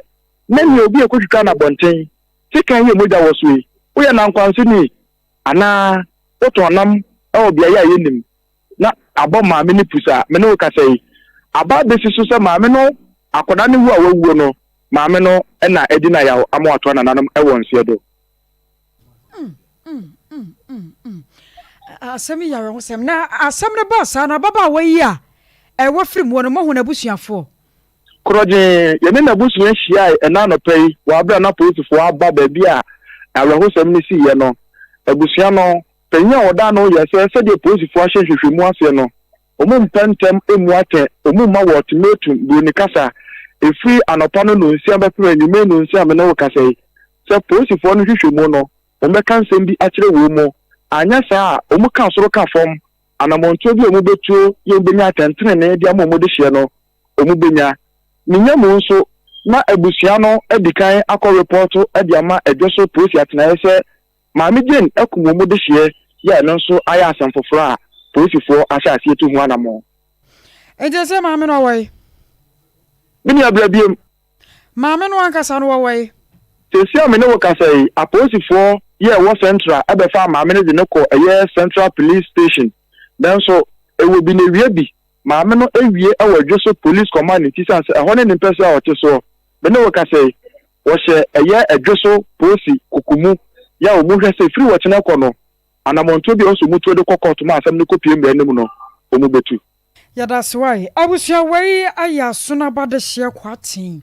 S16: ne nea obi ɛkɔtwitwa no abɔnten Sekan yi a mogya wɔ so yi, woyɛ nankwanseni anaa wotɔn nam wɔ beae a yennim na abɔ maame no pusa a me ne wo kasa yi? Aba abesi so sɛ maame no akwadaa no wu a wawuo no, maame no na adi no ayaw ama watoa nananom wɔ nseɛ do.
S1: Asɛm yi yɛ awerɛhosɛm. Na asɛm no baa saa no, ababaawa yi a wafiri mu no, moahu n'abusuafoɔ?
S16: Korɔgyee, yɛne n'abusua hyiae ɛnnɛ anɔpa yi wɔ bere a na polisifo aba baabi a awerɛhosɛm no siiɛ no. Abusua no, Panyin a ɔda ano yɛ sɛ sɛdeɛ polisifoɔ ahyɛ nhwehwɛmu aseɛ no, wɔn mpɛ ntɛm mmu atɛn, wɔn mma wɔ ultimatum, buroni kasa, ɛfiri anɔpa no nnɔnsia bɛpem anwummere nnɔnsia a me ne wo kasa yi, sɛ polisifoɔ no nhwehwɛmu no, wɔbɛka nsɛm bi akyerɛ wɔn mu, anyɛ saa a wɔn ka soro ka fam, anamɔntuo bi a wɔn bɛtuo yɛ wɔn bɛnya atɛntenenee de ama wɔn dehyeɛ no, wɔn bɛnya. Ne nya mu nso, na abusua no adi kan akɔ repɔɔto de ama Adwoso polisi atenaeɛ sɛ Maame Jane akum wɔn dehyeɛ yɛ a ɛno nso ayɛ asɛm foforɔ a polisifoɔ ahyɛ aseɛ tu ho anamɔn.
S1: Enti ɛsɛ maame no ɔwɔ he?
S16: Me nua bra biom.
S1: Maame no ankasa no wɔwɔ he?
S16: Seesei a me ne wo kasa yi, apolisifoɔ yɛ ɛwɔ Central bɛfaa maame no de no kɔ ɛyɛ Central Police Station. Nanso ɛwɔ bi na ɛwie bi, maame no awie wɔ Adwoso Police Command nti sane sɛ ɛhɔ ne ne mpɛsoa a ɔte soɔ. Me ne wo kasa yi, wɔhyɛ ɛyɛ Adwoso Polisi koko mu yɛ a wɔhwɛ sɛ firi wɔkyena kɔ no, anamɔntuo bi a ɛwɔ sɛ wɔtuo de kɔ kɔɔto ma asɛm no kɔpue mmara no mu no, wɔbɛtu.
S1: Yɛdase wai. Abusua wei ayɛ asono aba dehyeɛ Kwarteng.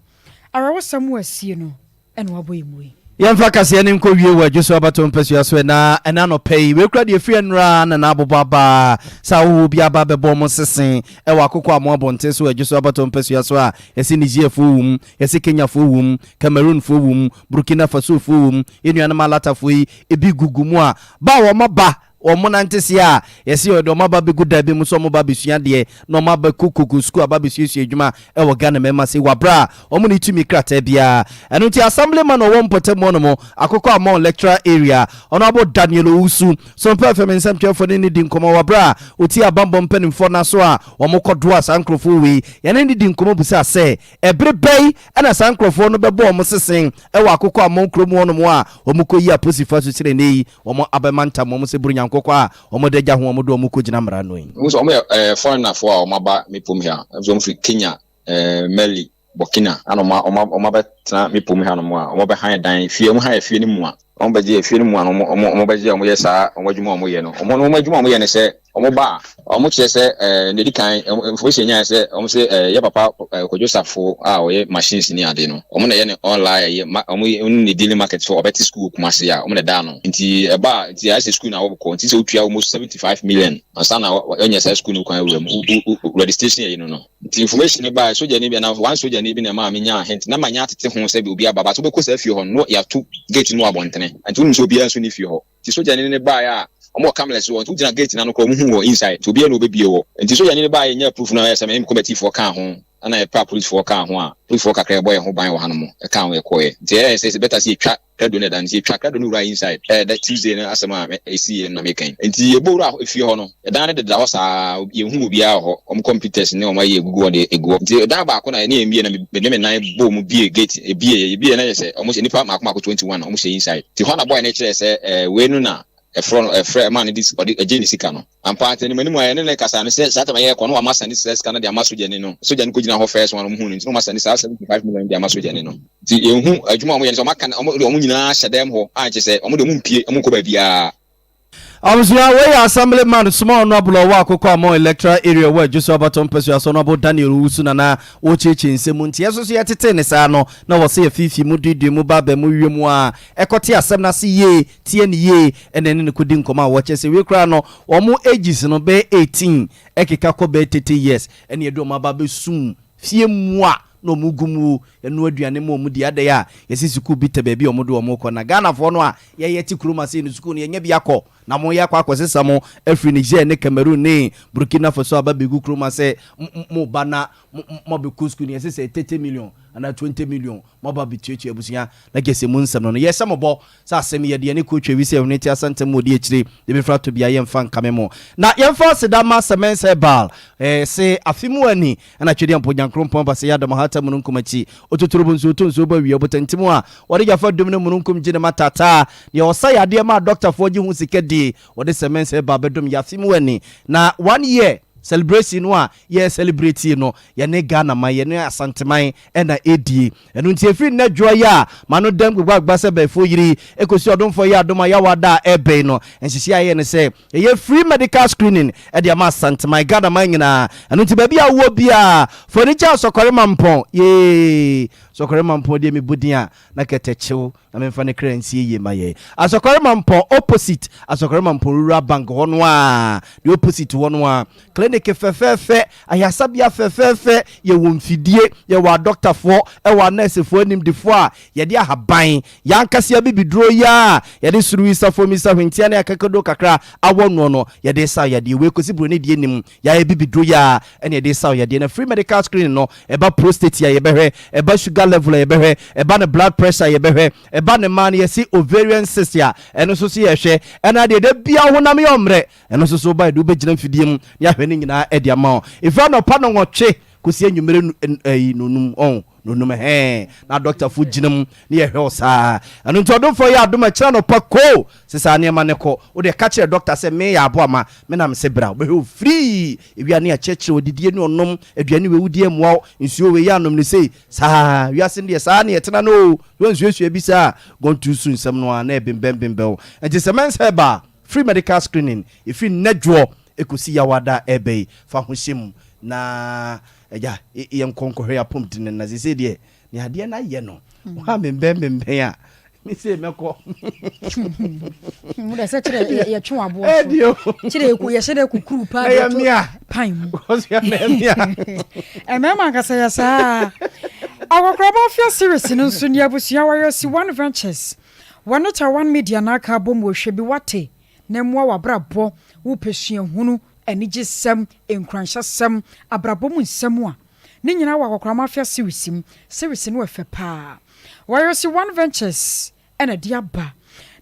S1: Awerɛhosɛm wɔ asie no ɛna wabɔ yɛ mu yi.
S2: Yɛmfa kaseɛ no nkɔ wie wɔ Adwoso abatoɔ mpasua so ɛna ɛna anɔpa yi. Wei kora deɛ ɛfiri ɛnora na na abobɔ aba sɛ ahohoɔ bi aba abɛbɔ wɔn sese ɛwɔ akoko amoa abɔnten so wɔ Adwoso abatoɔ mpasua so a yɛse Nigerfoɔ wɔ mu, yɛse Kenyafoɔ wɔ mu, Cameroonfoɔ wɔ mu, Burkina Fasofoɔ wɔ mu, yɛn nuanom Alatafoɔ yi ebi gugu mu a ba a wɔn aba Wɔn nante seɛ a, yɛse yɛde wɔn aba abɛgu dan bi mu sɛ wɔn ba abɛsua adeɛ na wɔn abɛkɔ koko sukuu aba abɛsuasua adwuma wɔ Ghana mmarima sei wɔ aberɛ a wɔn nni tumi krataa biara. Ɛno nti Assemblyman a ɔwɔ mpɔtam hɔ nom, Akoko Among Electoral Area, Honourable Daniel Owusu, Sompa FM nsɛmtwerɛfoɔ ne no di nkɔmmɔ wɔ aberɛ a ɔtie abanbɔ mpanimfoɔ no aso a wɔkɔdoa saa nkorɔfoɔ wei. Yɛne no di nkɔmmɔ bisaa sɛ ɛbere bɛn na saa nkorɔfoɔ no bɛbɔ wɔn sesen wɔ Akoko Among kurom hɔ nom a wɔkɔyi aposifoɔ asokyerɛ nnɛ yi Wɔn abɛma ntam wɔn sɛ Buronya nkokɔ a wɔde agya ho wɔn de wɔn kɔgyina mmara ano yi.
S17: Wohu sɛ wɔyɛ ɛɛ foreigner foɔ a wɔn aba me pom ha, ɛm sɛ wɔn firi Kenya, ɛɛ Mali, Burkina, ɛna wɔn wɔn wɔn abɛtena me pom ha nom a wɔn bɛhan dan fie, wɔn han efie no mu a, wɔn bɛgye efie no mu a na wɔn wɔn wɔn bɛgye a wɔn yɛ saa wɔn adwuma a wɔn yɛ no, wɔn wɔn adwuma a wɔn yɛ ne sɛ wɔn ba a, wɔn kyerɛ sɛ ɛɛ nea edi kan information nyaeɛ sɛ wɔn se ɛɛ yɛ papa ɛɛ Kwadwo Safo a ɔyɛ machines ne ade no, wɔn na ɛyɛ ne online ɛyɛ ma wɔn yɛ wɔn ne dealing market so ɔbɛte school wɔ Kumasi a wɔn na ɛda ano nti ɛba a nti ayɛ sɛ school na wɔkɔ nti sɛ wotua almost 75 million ansa na wɔanya saa school no kwan awura mu wo wo registration ɛyi no no nti information no baeɛ sogyani bi anaa one sogyani bi na ɛmaa menyaa hint na manya atete ho sɛ obi aba but wobɛkɔ saa fie hɔ no na yɛato gate no wɔ abɔntene nti wonim sɛ obiara nso nni fie hɔ. Nti sogyani no baeɛ a, wɔn wɔ cameras wɔ hɔ, nti wogyina gate no ano koraa wɔn hu wɔ inside, nti obiara na ɔbɛbue hɔ. Nti sogyani no baeɛ yɛnyaa proof no a ɛyɛ sɛ me ne me kɔmɛtifoɔ kaa ho, ɛna yɛpɛ apolisifoɔ kaa ho a, polisifoɔ kakra yɛbɔ yɛn ho ban wɔ hanom, ɛkaa ho yɛkɔeɛ. Nti ɛyɛɛ sɛ it's better sɛ yɛtwa krado no ɛda no, nti yɛtwaa krado no wuraa inside, ɛyɛ da Tuesday no asɛm a ɛsiiɛ no na meka yi. Nti yɛbɔ wuraa efie hɔ no, ɛdan no deda hɔ saa, yɛnhu obiara wɔ hɔ, wɔn computers ne wɔn ayi agugu hɔ deɛ ɛgu hɔ. Nti ɛdan baako na yɛne yɛn bie na mede me nan bɔɔ mu bie gate, ɛbieeɛ, yɛbieeɛ na yɛ sɛ wɔn hyɛ nnipa mmaako mmaako 21 wɔn hyɛ inside. Nti hɔ na boy no kyerɛɛ sɛ ɛɛ wei no na ɛfrɛ no ɛfrɛ ɛmaa no de ɔde ɛgyee ne sika no. Ampa nti anim anim a yɛne no kasa no sɛ saa time a yɛrekɔ no wama sɛne saa sika no de ama sogyani no. Sogyani no kɔgyina hɔ first one wɔn huu no nti na wɔma sɛne saa 75 million no de ama sogyani no. Nti yɛnhu adwuma a wɔyɛ no sɛ wɔn aka wɔn de wɔn nyinaa hyɛ dɛm hɔ a nkyɛ sɛ wɔn de wɔn mpue wɔn nkɔ baabiara.
S2: Abusua, wei yɛ Assemblyman Soma Honourable a ɔwɔ Akoko Amon Electoral Area wɔ Adwoso Abatoɔ Mpasua so, Honourable Daniel Owusu na na ɔrekyeakyea nsɛm mu. Nti yɛn nso so yɛtetee no saa no, na wɔ sɛ yɛfiifii mu, duidui mu, baabaa mu, wie mu ara, ɛkɔte asɛm no ase yie, tie no yie, ɛna ɛne no kɔdi nkɔmmɔ a wɔkyerɛ sɛ wei koraa no, wɔn ages no bɛyɛ 18 ɛkeka kɔ bɛyɛ 30 years, ɛna yɛde wɔn aba abɛsum fie mua na wɔn gu mu ɛnoa aduane ma wɔn di, adɛn a yɛse sukuu bi tɛ baabi a wɔn de wɔn kɔ, na Ghanafoɔ no a yɛyɛ te kurom ase no sukuu no yɛnya bi akɔ, na mo yɛ akɔ akɔsesa mo afiri Niger ne Cameroon ne Burkina Faso aba bɛgu kurom ase mo ba na mo abɛkɔ sukuu no yɛse sɛ 30 million anaa 20 million mo aba abɛtuatua abusua na kyerɛ sɛ mu nsɛm no no yɛhyɛ mo bɔ sɛ asɛm yi yɛde yɛne kotwa wi sɛ ɛhene te asante mu ɔdi akyire de bɛfiri atɔ bia yɛmfa nkame mo na yɛmfa aseda ma Semens Herbal eh, se afe mu ani ɛna twedeɛ mpo nyankrompɔn ba sɛ yɛ adɔm hata mununkum akyi ototorobo nsuo to nsuo bɔ awia ɔbotantim a wɔde gyafa dum ne mununkum gye ne ma taataa deɛ ɔsa yadeɛ ma adɔktafoɔ gye ho sika die wɔde Semens Herbal bɛdom yɛ afe mu ani na one year. Celebration no a yɛ celebrate no, yɛne Ghana man, yɛne Asanteman na ɛdie. Ɛno nti ɛfiri nnɛ dwoɔ yi a m'ano dam gbagbagba sɛ bɛɛfoɔ yiri ɛkɔsi ɔdomfoɔ yi adom a Yawa da a ɛrebɛn no, nhyehyɛeɛ a yɛyɛ ne sɛ yɛyɛ free medical screening de ama Asanteman, Ghana man nyinaa. Ɛno nti baabi a wowɔ biara, fa w'ani gya Sɔkɔre Mampɔn. Yee! Sɔkɔre Mampɔn deɛ mebɔ din a na kɛtɛ kyew na memfa ne kra nsie yie ma yɛn. Asɔkɔre Mampɔn opposite Asɔkɔre Mampɔn Rural Bank hɔ no ara, the opposite hɔ no ara. Clinic fɛfɛɛfɛ, ayasabea fɛfɛɛfɛ, yɛwɔ mfidie, yɛwɔ adɔktafoɔ, ɛwɔ anɛɛsefoɔ animdefoɔ a yɛde ahaban, yɛn ankasa abibiduro yi ara a yɛde suruwisa, fomisa, hwentia ne akakaduro kakra awɔ noɔ no, yɛde sa yadeɛ. Wei kɔsi buroni deɛ nim, yɛayɛ bibiduro yi ara ɛna yɛde sa yadeɛ. Na free medical screening no, ɛba prostate a yɛbɛhwɛ, ɛba sugar level a yɛbɛhwɛ, ɛba ne blood pressure a yɛbɛhwɛ, ɛba ne mmaa no yɛse ovarian cyst a ɛno nso so yɛhwɛ, ɛna deɛ da biara honam yɛ ɔmmerɛ, ɛno nso so woba yɛde wobɛgyina mfidie mu na yɛahwɛ ne nyinaa de ama wo. Ɛfiri anɔpa nnɔnwɔtwe kɔsi anwummerɛ ɛyi nonum ɔn nonum hɛn na dɔktafo gyina mu ne yɛhwɛ wo saa. Ɛno nti ɔdomfoɔ yɛ adom a kyerɛ anɔpa koo sɛ saa nneɛma no kɔ. Wo deɛ ka kyerɛ dɔkta sɛ me yɛ aboa ma me na mese bra wobɛhwɛ wo firii ewia ne akyerɛkyerɛ wo didie ne ɔnom aduane wei wodi ɛmmoa wo nsuo wei yɛ anom no sei saa wiase no deɛ saa ne ɛtena no o wansuasua bi saa gɔntu so nsɛm no a na ɛbembɛn bembɛn wo nti sɛ mɛnsa ɛba a free medical screening ɛfiri nnɛ dwoɔ ɛkɔsi yawada ɛbɛ yi fa ho hyɛ mu na agya yɛnkɔ nkɔhwɛ yɛ apɔmuden na seesei deɛ ne adeɛ no ayɛ no wa membɛn membɛn a Me se mɛkɔ.
S1: Mo de sɛ kyerɛ yɛtwe waboɔ so. Kyerɛ yɛku yɛhyɛ dɛ kukuru paa de to pan mu. Mmarima ankasa yɛ saa. Akɔkoraba Afia series no nso ni abusua wɔyɛ si One Ventures. Wɔne Tawan Media na aka abom wɔ hwɛ bi wate na mmoa w'abrabɔ wopɛ suahunu, anigyesɛm, nkuranhyɛsɛm, abrabɔ mu nsɛm a Ne nyinaa wɔ Akɔkora Mafia series mu. Series no ɛfɛ paa. Wayosi One Ventures na ɛde aba.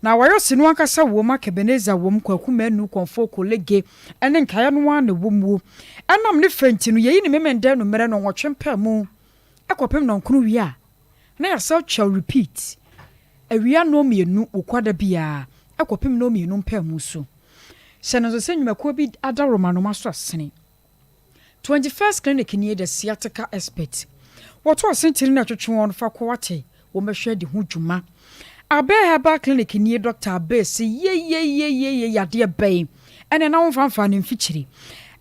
S1: Na Wayosi no ankasa wom, Akebenezer wom, Kwaku Manu, Kɔmfo Kolege ne nkaeɛ no ara na ɛwɔ muo. Ɛnam ne fɛ nti no, yɛyi ne Memenda anummerɛ nnɔnwɔtwe mpaemu kɔpem nnɔnkron wie a, na yɛasan atwa repeat awia nnɔnmienu wɔ Kwada biara kɔpem nnɔnmienu mpaemu so. Hyɛ no nso sɛ nnwumakuo bi adaworoma no maso asene. 21st Clinic nie the sciatica expert. Wɔto asentene na ɛtwetwe wɔn fa kɔ wate wɔn bɛhwɛ adi ho dwuma. Abɛ Herbal Clinic nie Doctor Abɛ se yeyeyeyeye yadeɛ bɛn ɛne na womfa mfaa ne mfikyiri.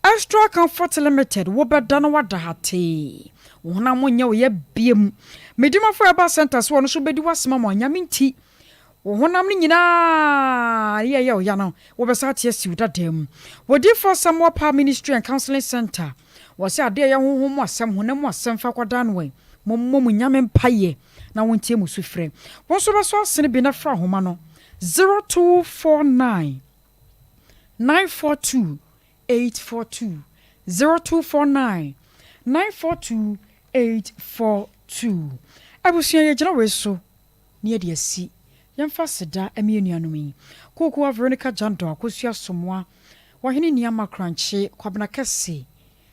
S1: Extra Comfort Limited wobɛda na wada hatee. Wo honam nyɛ wo ya biam. Medimafo Herbal Center so ɔno nso bɛdi w'asɛm ama wo Nyame nti Wo honam no nyinaa yɛ yɛ ɔya no, wobɛsan ate asi wo dada mu. Wɔ Difoɔ Samuel Power Ministry and Counseling Center, wɔse adeɛ a ɛyɛ honhom mu asɛm, honam mu asɛm fa kɔdan no ɛ. Mommɔ mo Nyame mpaeɛ na wɔntie mo sufrɛ. Wo nso bɛsɔ asene bi na frɛ ahoma no 0249 942 842, 0249 942 842. Abusua yɛgyina wei so na yɛde asi. Yɛmfa aseda ma yɛn nuanom yi, Kokoa Veronica Jandor, Akosua Somoa, Ɔhene Niama Korankye, Kwabena Kɛse,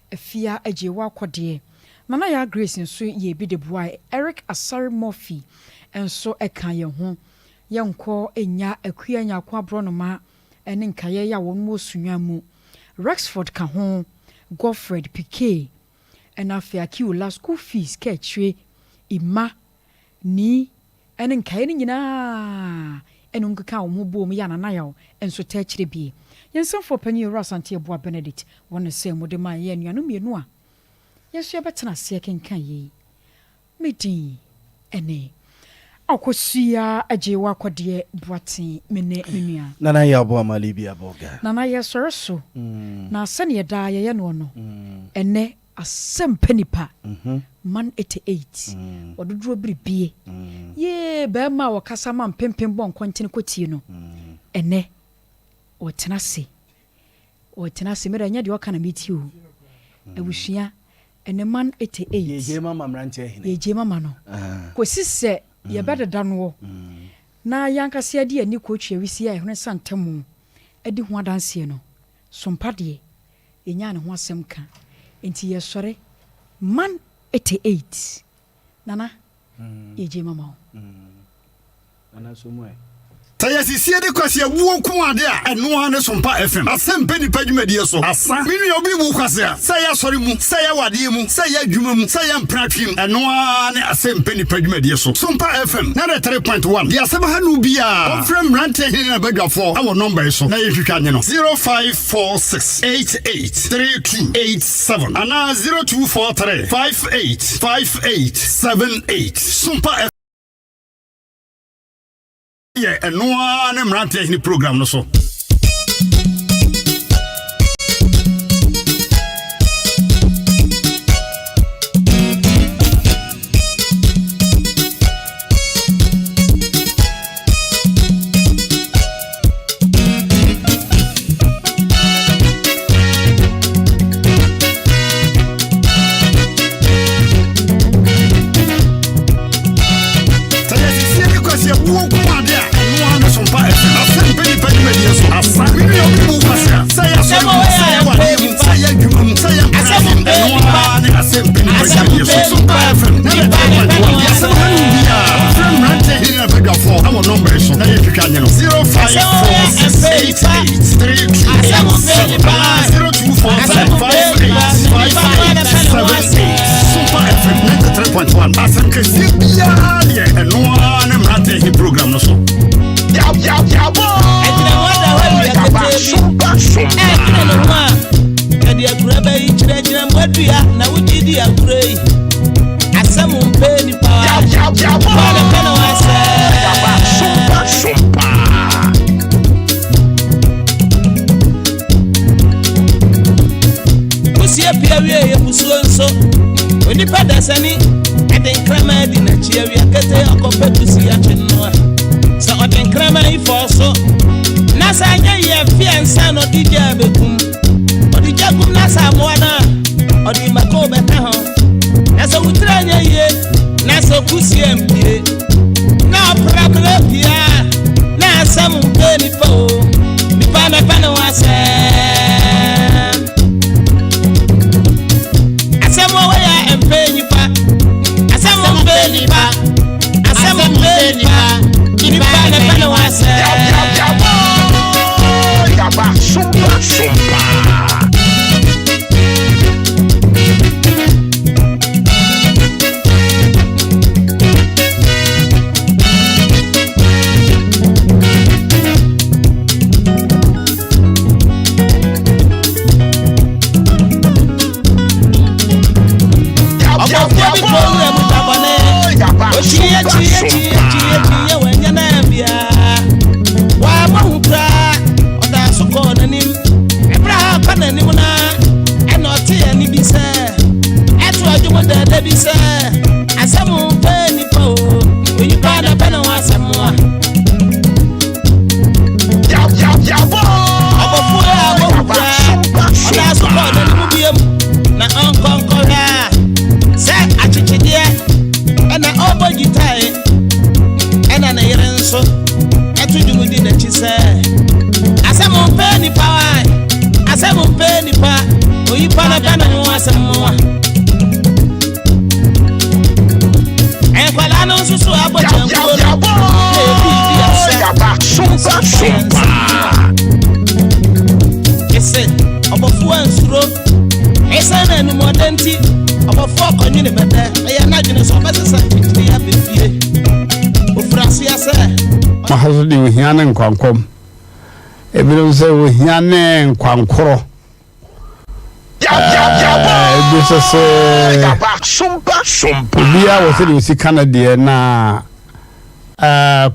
S1: Afia Agyeiwaa Kɔdeɛ, Nana Yaa Grace nso yɛɛ bi de boae, Eric Asare Murphy nso ka yɛn ho. Yɛnkɔ nnya Akua Nyarko Aborɔnoma ne nkaeɛ yi a wɔn wɔ Sunyani mu. Rexford ka ho, Godfred Piquet, ɛna afei Akiola, school fees, kaakyire, Emma, Ni, ne nkaeɛ no nyinaa ne wɔn kekaa wɔn ho boom yɛ ananayaw nso taa kyerɛ bi. Yɛn nsɛmfoɔ panyin Owura Asante Abuah Benedict wɔ ne sɛn mu de maa yɛn anuanom mmienu a yɛn nso yɛbɛtena aseɛ kenkan yei. Me din ne Akosua Agyewa Kɔdeɛ Boateng, me ne me nua.
S2: Nana Yaw Boamah Libya Bolga.
S1: Nana yɛsɔre so, na sɛdeɛ daa yɛyɛ noɔ no, ɛnnɛ Asɛm pɛ nipa. Man 88 Ɔdodoɔ biribie Yee barima a ɔkasa ma mpempem bɔ nkɔntene kɔtie no Ɛnnɛ ɔretena ase Ɔretena ase Me deɛ ɛnyɛ deɛ ɔka na metie o Abusua ɛnnɛ man 88
S2: Yɛgye mama mmeranteɛ hene.
S1: Yɛgye mama no Kɔsi sɛ yɛbɛdeda noɔ Na yɛn ankasa yɛde yɛn ani kɔtwi awisi a ɛhene sa ntamu Adi ho adanseɛ no Sompa deɛ yɛnyaa ne ho asɛm ka nti yɛsɔre man 88 Nana yɛgye mama wo.
S2: Nana so mu ɛ.
S15: Sɛ yɛsisie de kwasea wuo nko ade a, ɛno ara ne Sompa FM. Asɛm pɛ nipa dwumadie so. Asa. Me nua obi wu kwasea, sɛ ɛyɛ asɔre mu, sɛ ɛyɛ awadeɛ mu, sɛ ɛyɛ adwuma mu, sɛ ɛyɛ mpratwe mu, ɛno ara ne Asɛm pɛ nipa dwumadie so. Sompa FM 93.1 Deɛ asɛm ha no biara, ɔmfrɛ mmeranteɛ hene ne n'abadwafoɔ wɔ nɔmba yi so na yɛntwitwa nye no, 0546 88 3287 anaa 0243 58 58 78. Sompa Yɛ ɛno ara ne mmeranteɛ hene program no so. Asɛm kɛseɛ biara deɛ ɛno ara ne mmeranteɛ he program no so.
S18: Yɛde akura bɛyi kyerɛkyerɛ mmoadua na wogye di akura yi. Asɛm mpɛ nipa wa. Nipa na pɛ na wasɛ. Kusie pia wie yɛ musuo nso. Onipa dasani ɛde nkraman adi n'akyi awia kete ɔkɔpɛ kusi akye noa. Sɛ ɔde nkraman yi fɔɔ so na sɛ anyɛ yie mfe ansa na ɔde gya abɛkum. Ɔde gya kum na sɛ amoa no a ɔde mako bɛka ho. Na sɛ wo tiri anyɛ yie na sɛ kusie ampie na ɔpra berɛ pii a na asɛm mpɛ nipa o nipa mɛpɛ ne ho asɛm asɛm wɔ yɛ mpɛ nipa asɛm mpɛ nipa asɛm mpɛ nipa nipa mɛpɛ ne ho asɛm.
S15: Yaba sompa sompa.
S18: Ɔbɔfoɔ bi kɔ wura mu dabɔne. Okyiye kyiye kyiye kyiye kyiye wanya na bia. Wabɔ ho koraa ɔda so kɔɔ n'anim. Ɛberɛ a ɔkɔ n'anim na ɛna ɔte ɛne bi sɛ ɛto adwom dɛɛdɛ bi sɛ asɛm mpɛ nipa o onipa na pɛ ne ho asɛm a. Ɔbɔfoɔ a wɔwu koraa ɔda so kɔɔ n'anim biom na ɔnkɔ nkɔhwɛ a sɛ akyekyedeɛ ɛna ɔbɔ gyitae ɛna ne yere nso ɛto dwom di n'akyi sɛ asɛm mpɛ nipa wae asɛm mpɛ nipa oyipa na pɛ ne ho asɛm a nkwadaa no nso so abɔ kyɛnkuo no na ebi di asa nso ɛsɛ ɔbɔfoɔ ansuro ɛsɛn na animuɔdɛ nti ɔbɔfoɔ kɔnwene bɛtɛ ɛyɛ n'adwene sɛ ɔbɛsesa kyikyiri abɛfie ofura aseɛ sɛ
S8: Aha so deɛ ohia ne nkwankɔm. Ebinom sɛ ohia ne nkwankorɔ. Ebi nso sɛ obiara wɔ sɛdeɛ osi ka no deɛ na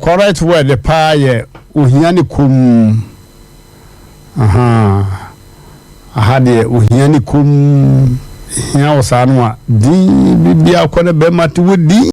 S8: correct word paa yɛ ohia ne komm. Ahaa. Aha deɛ ohia ne komm. Ehia wɔ saa no a din biribiara kɔ ne bɛrima te wɔ din.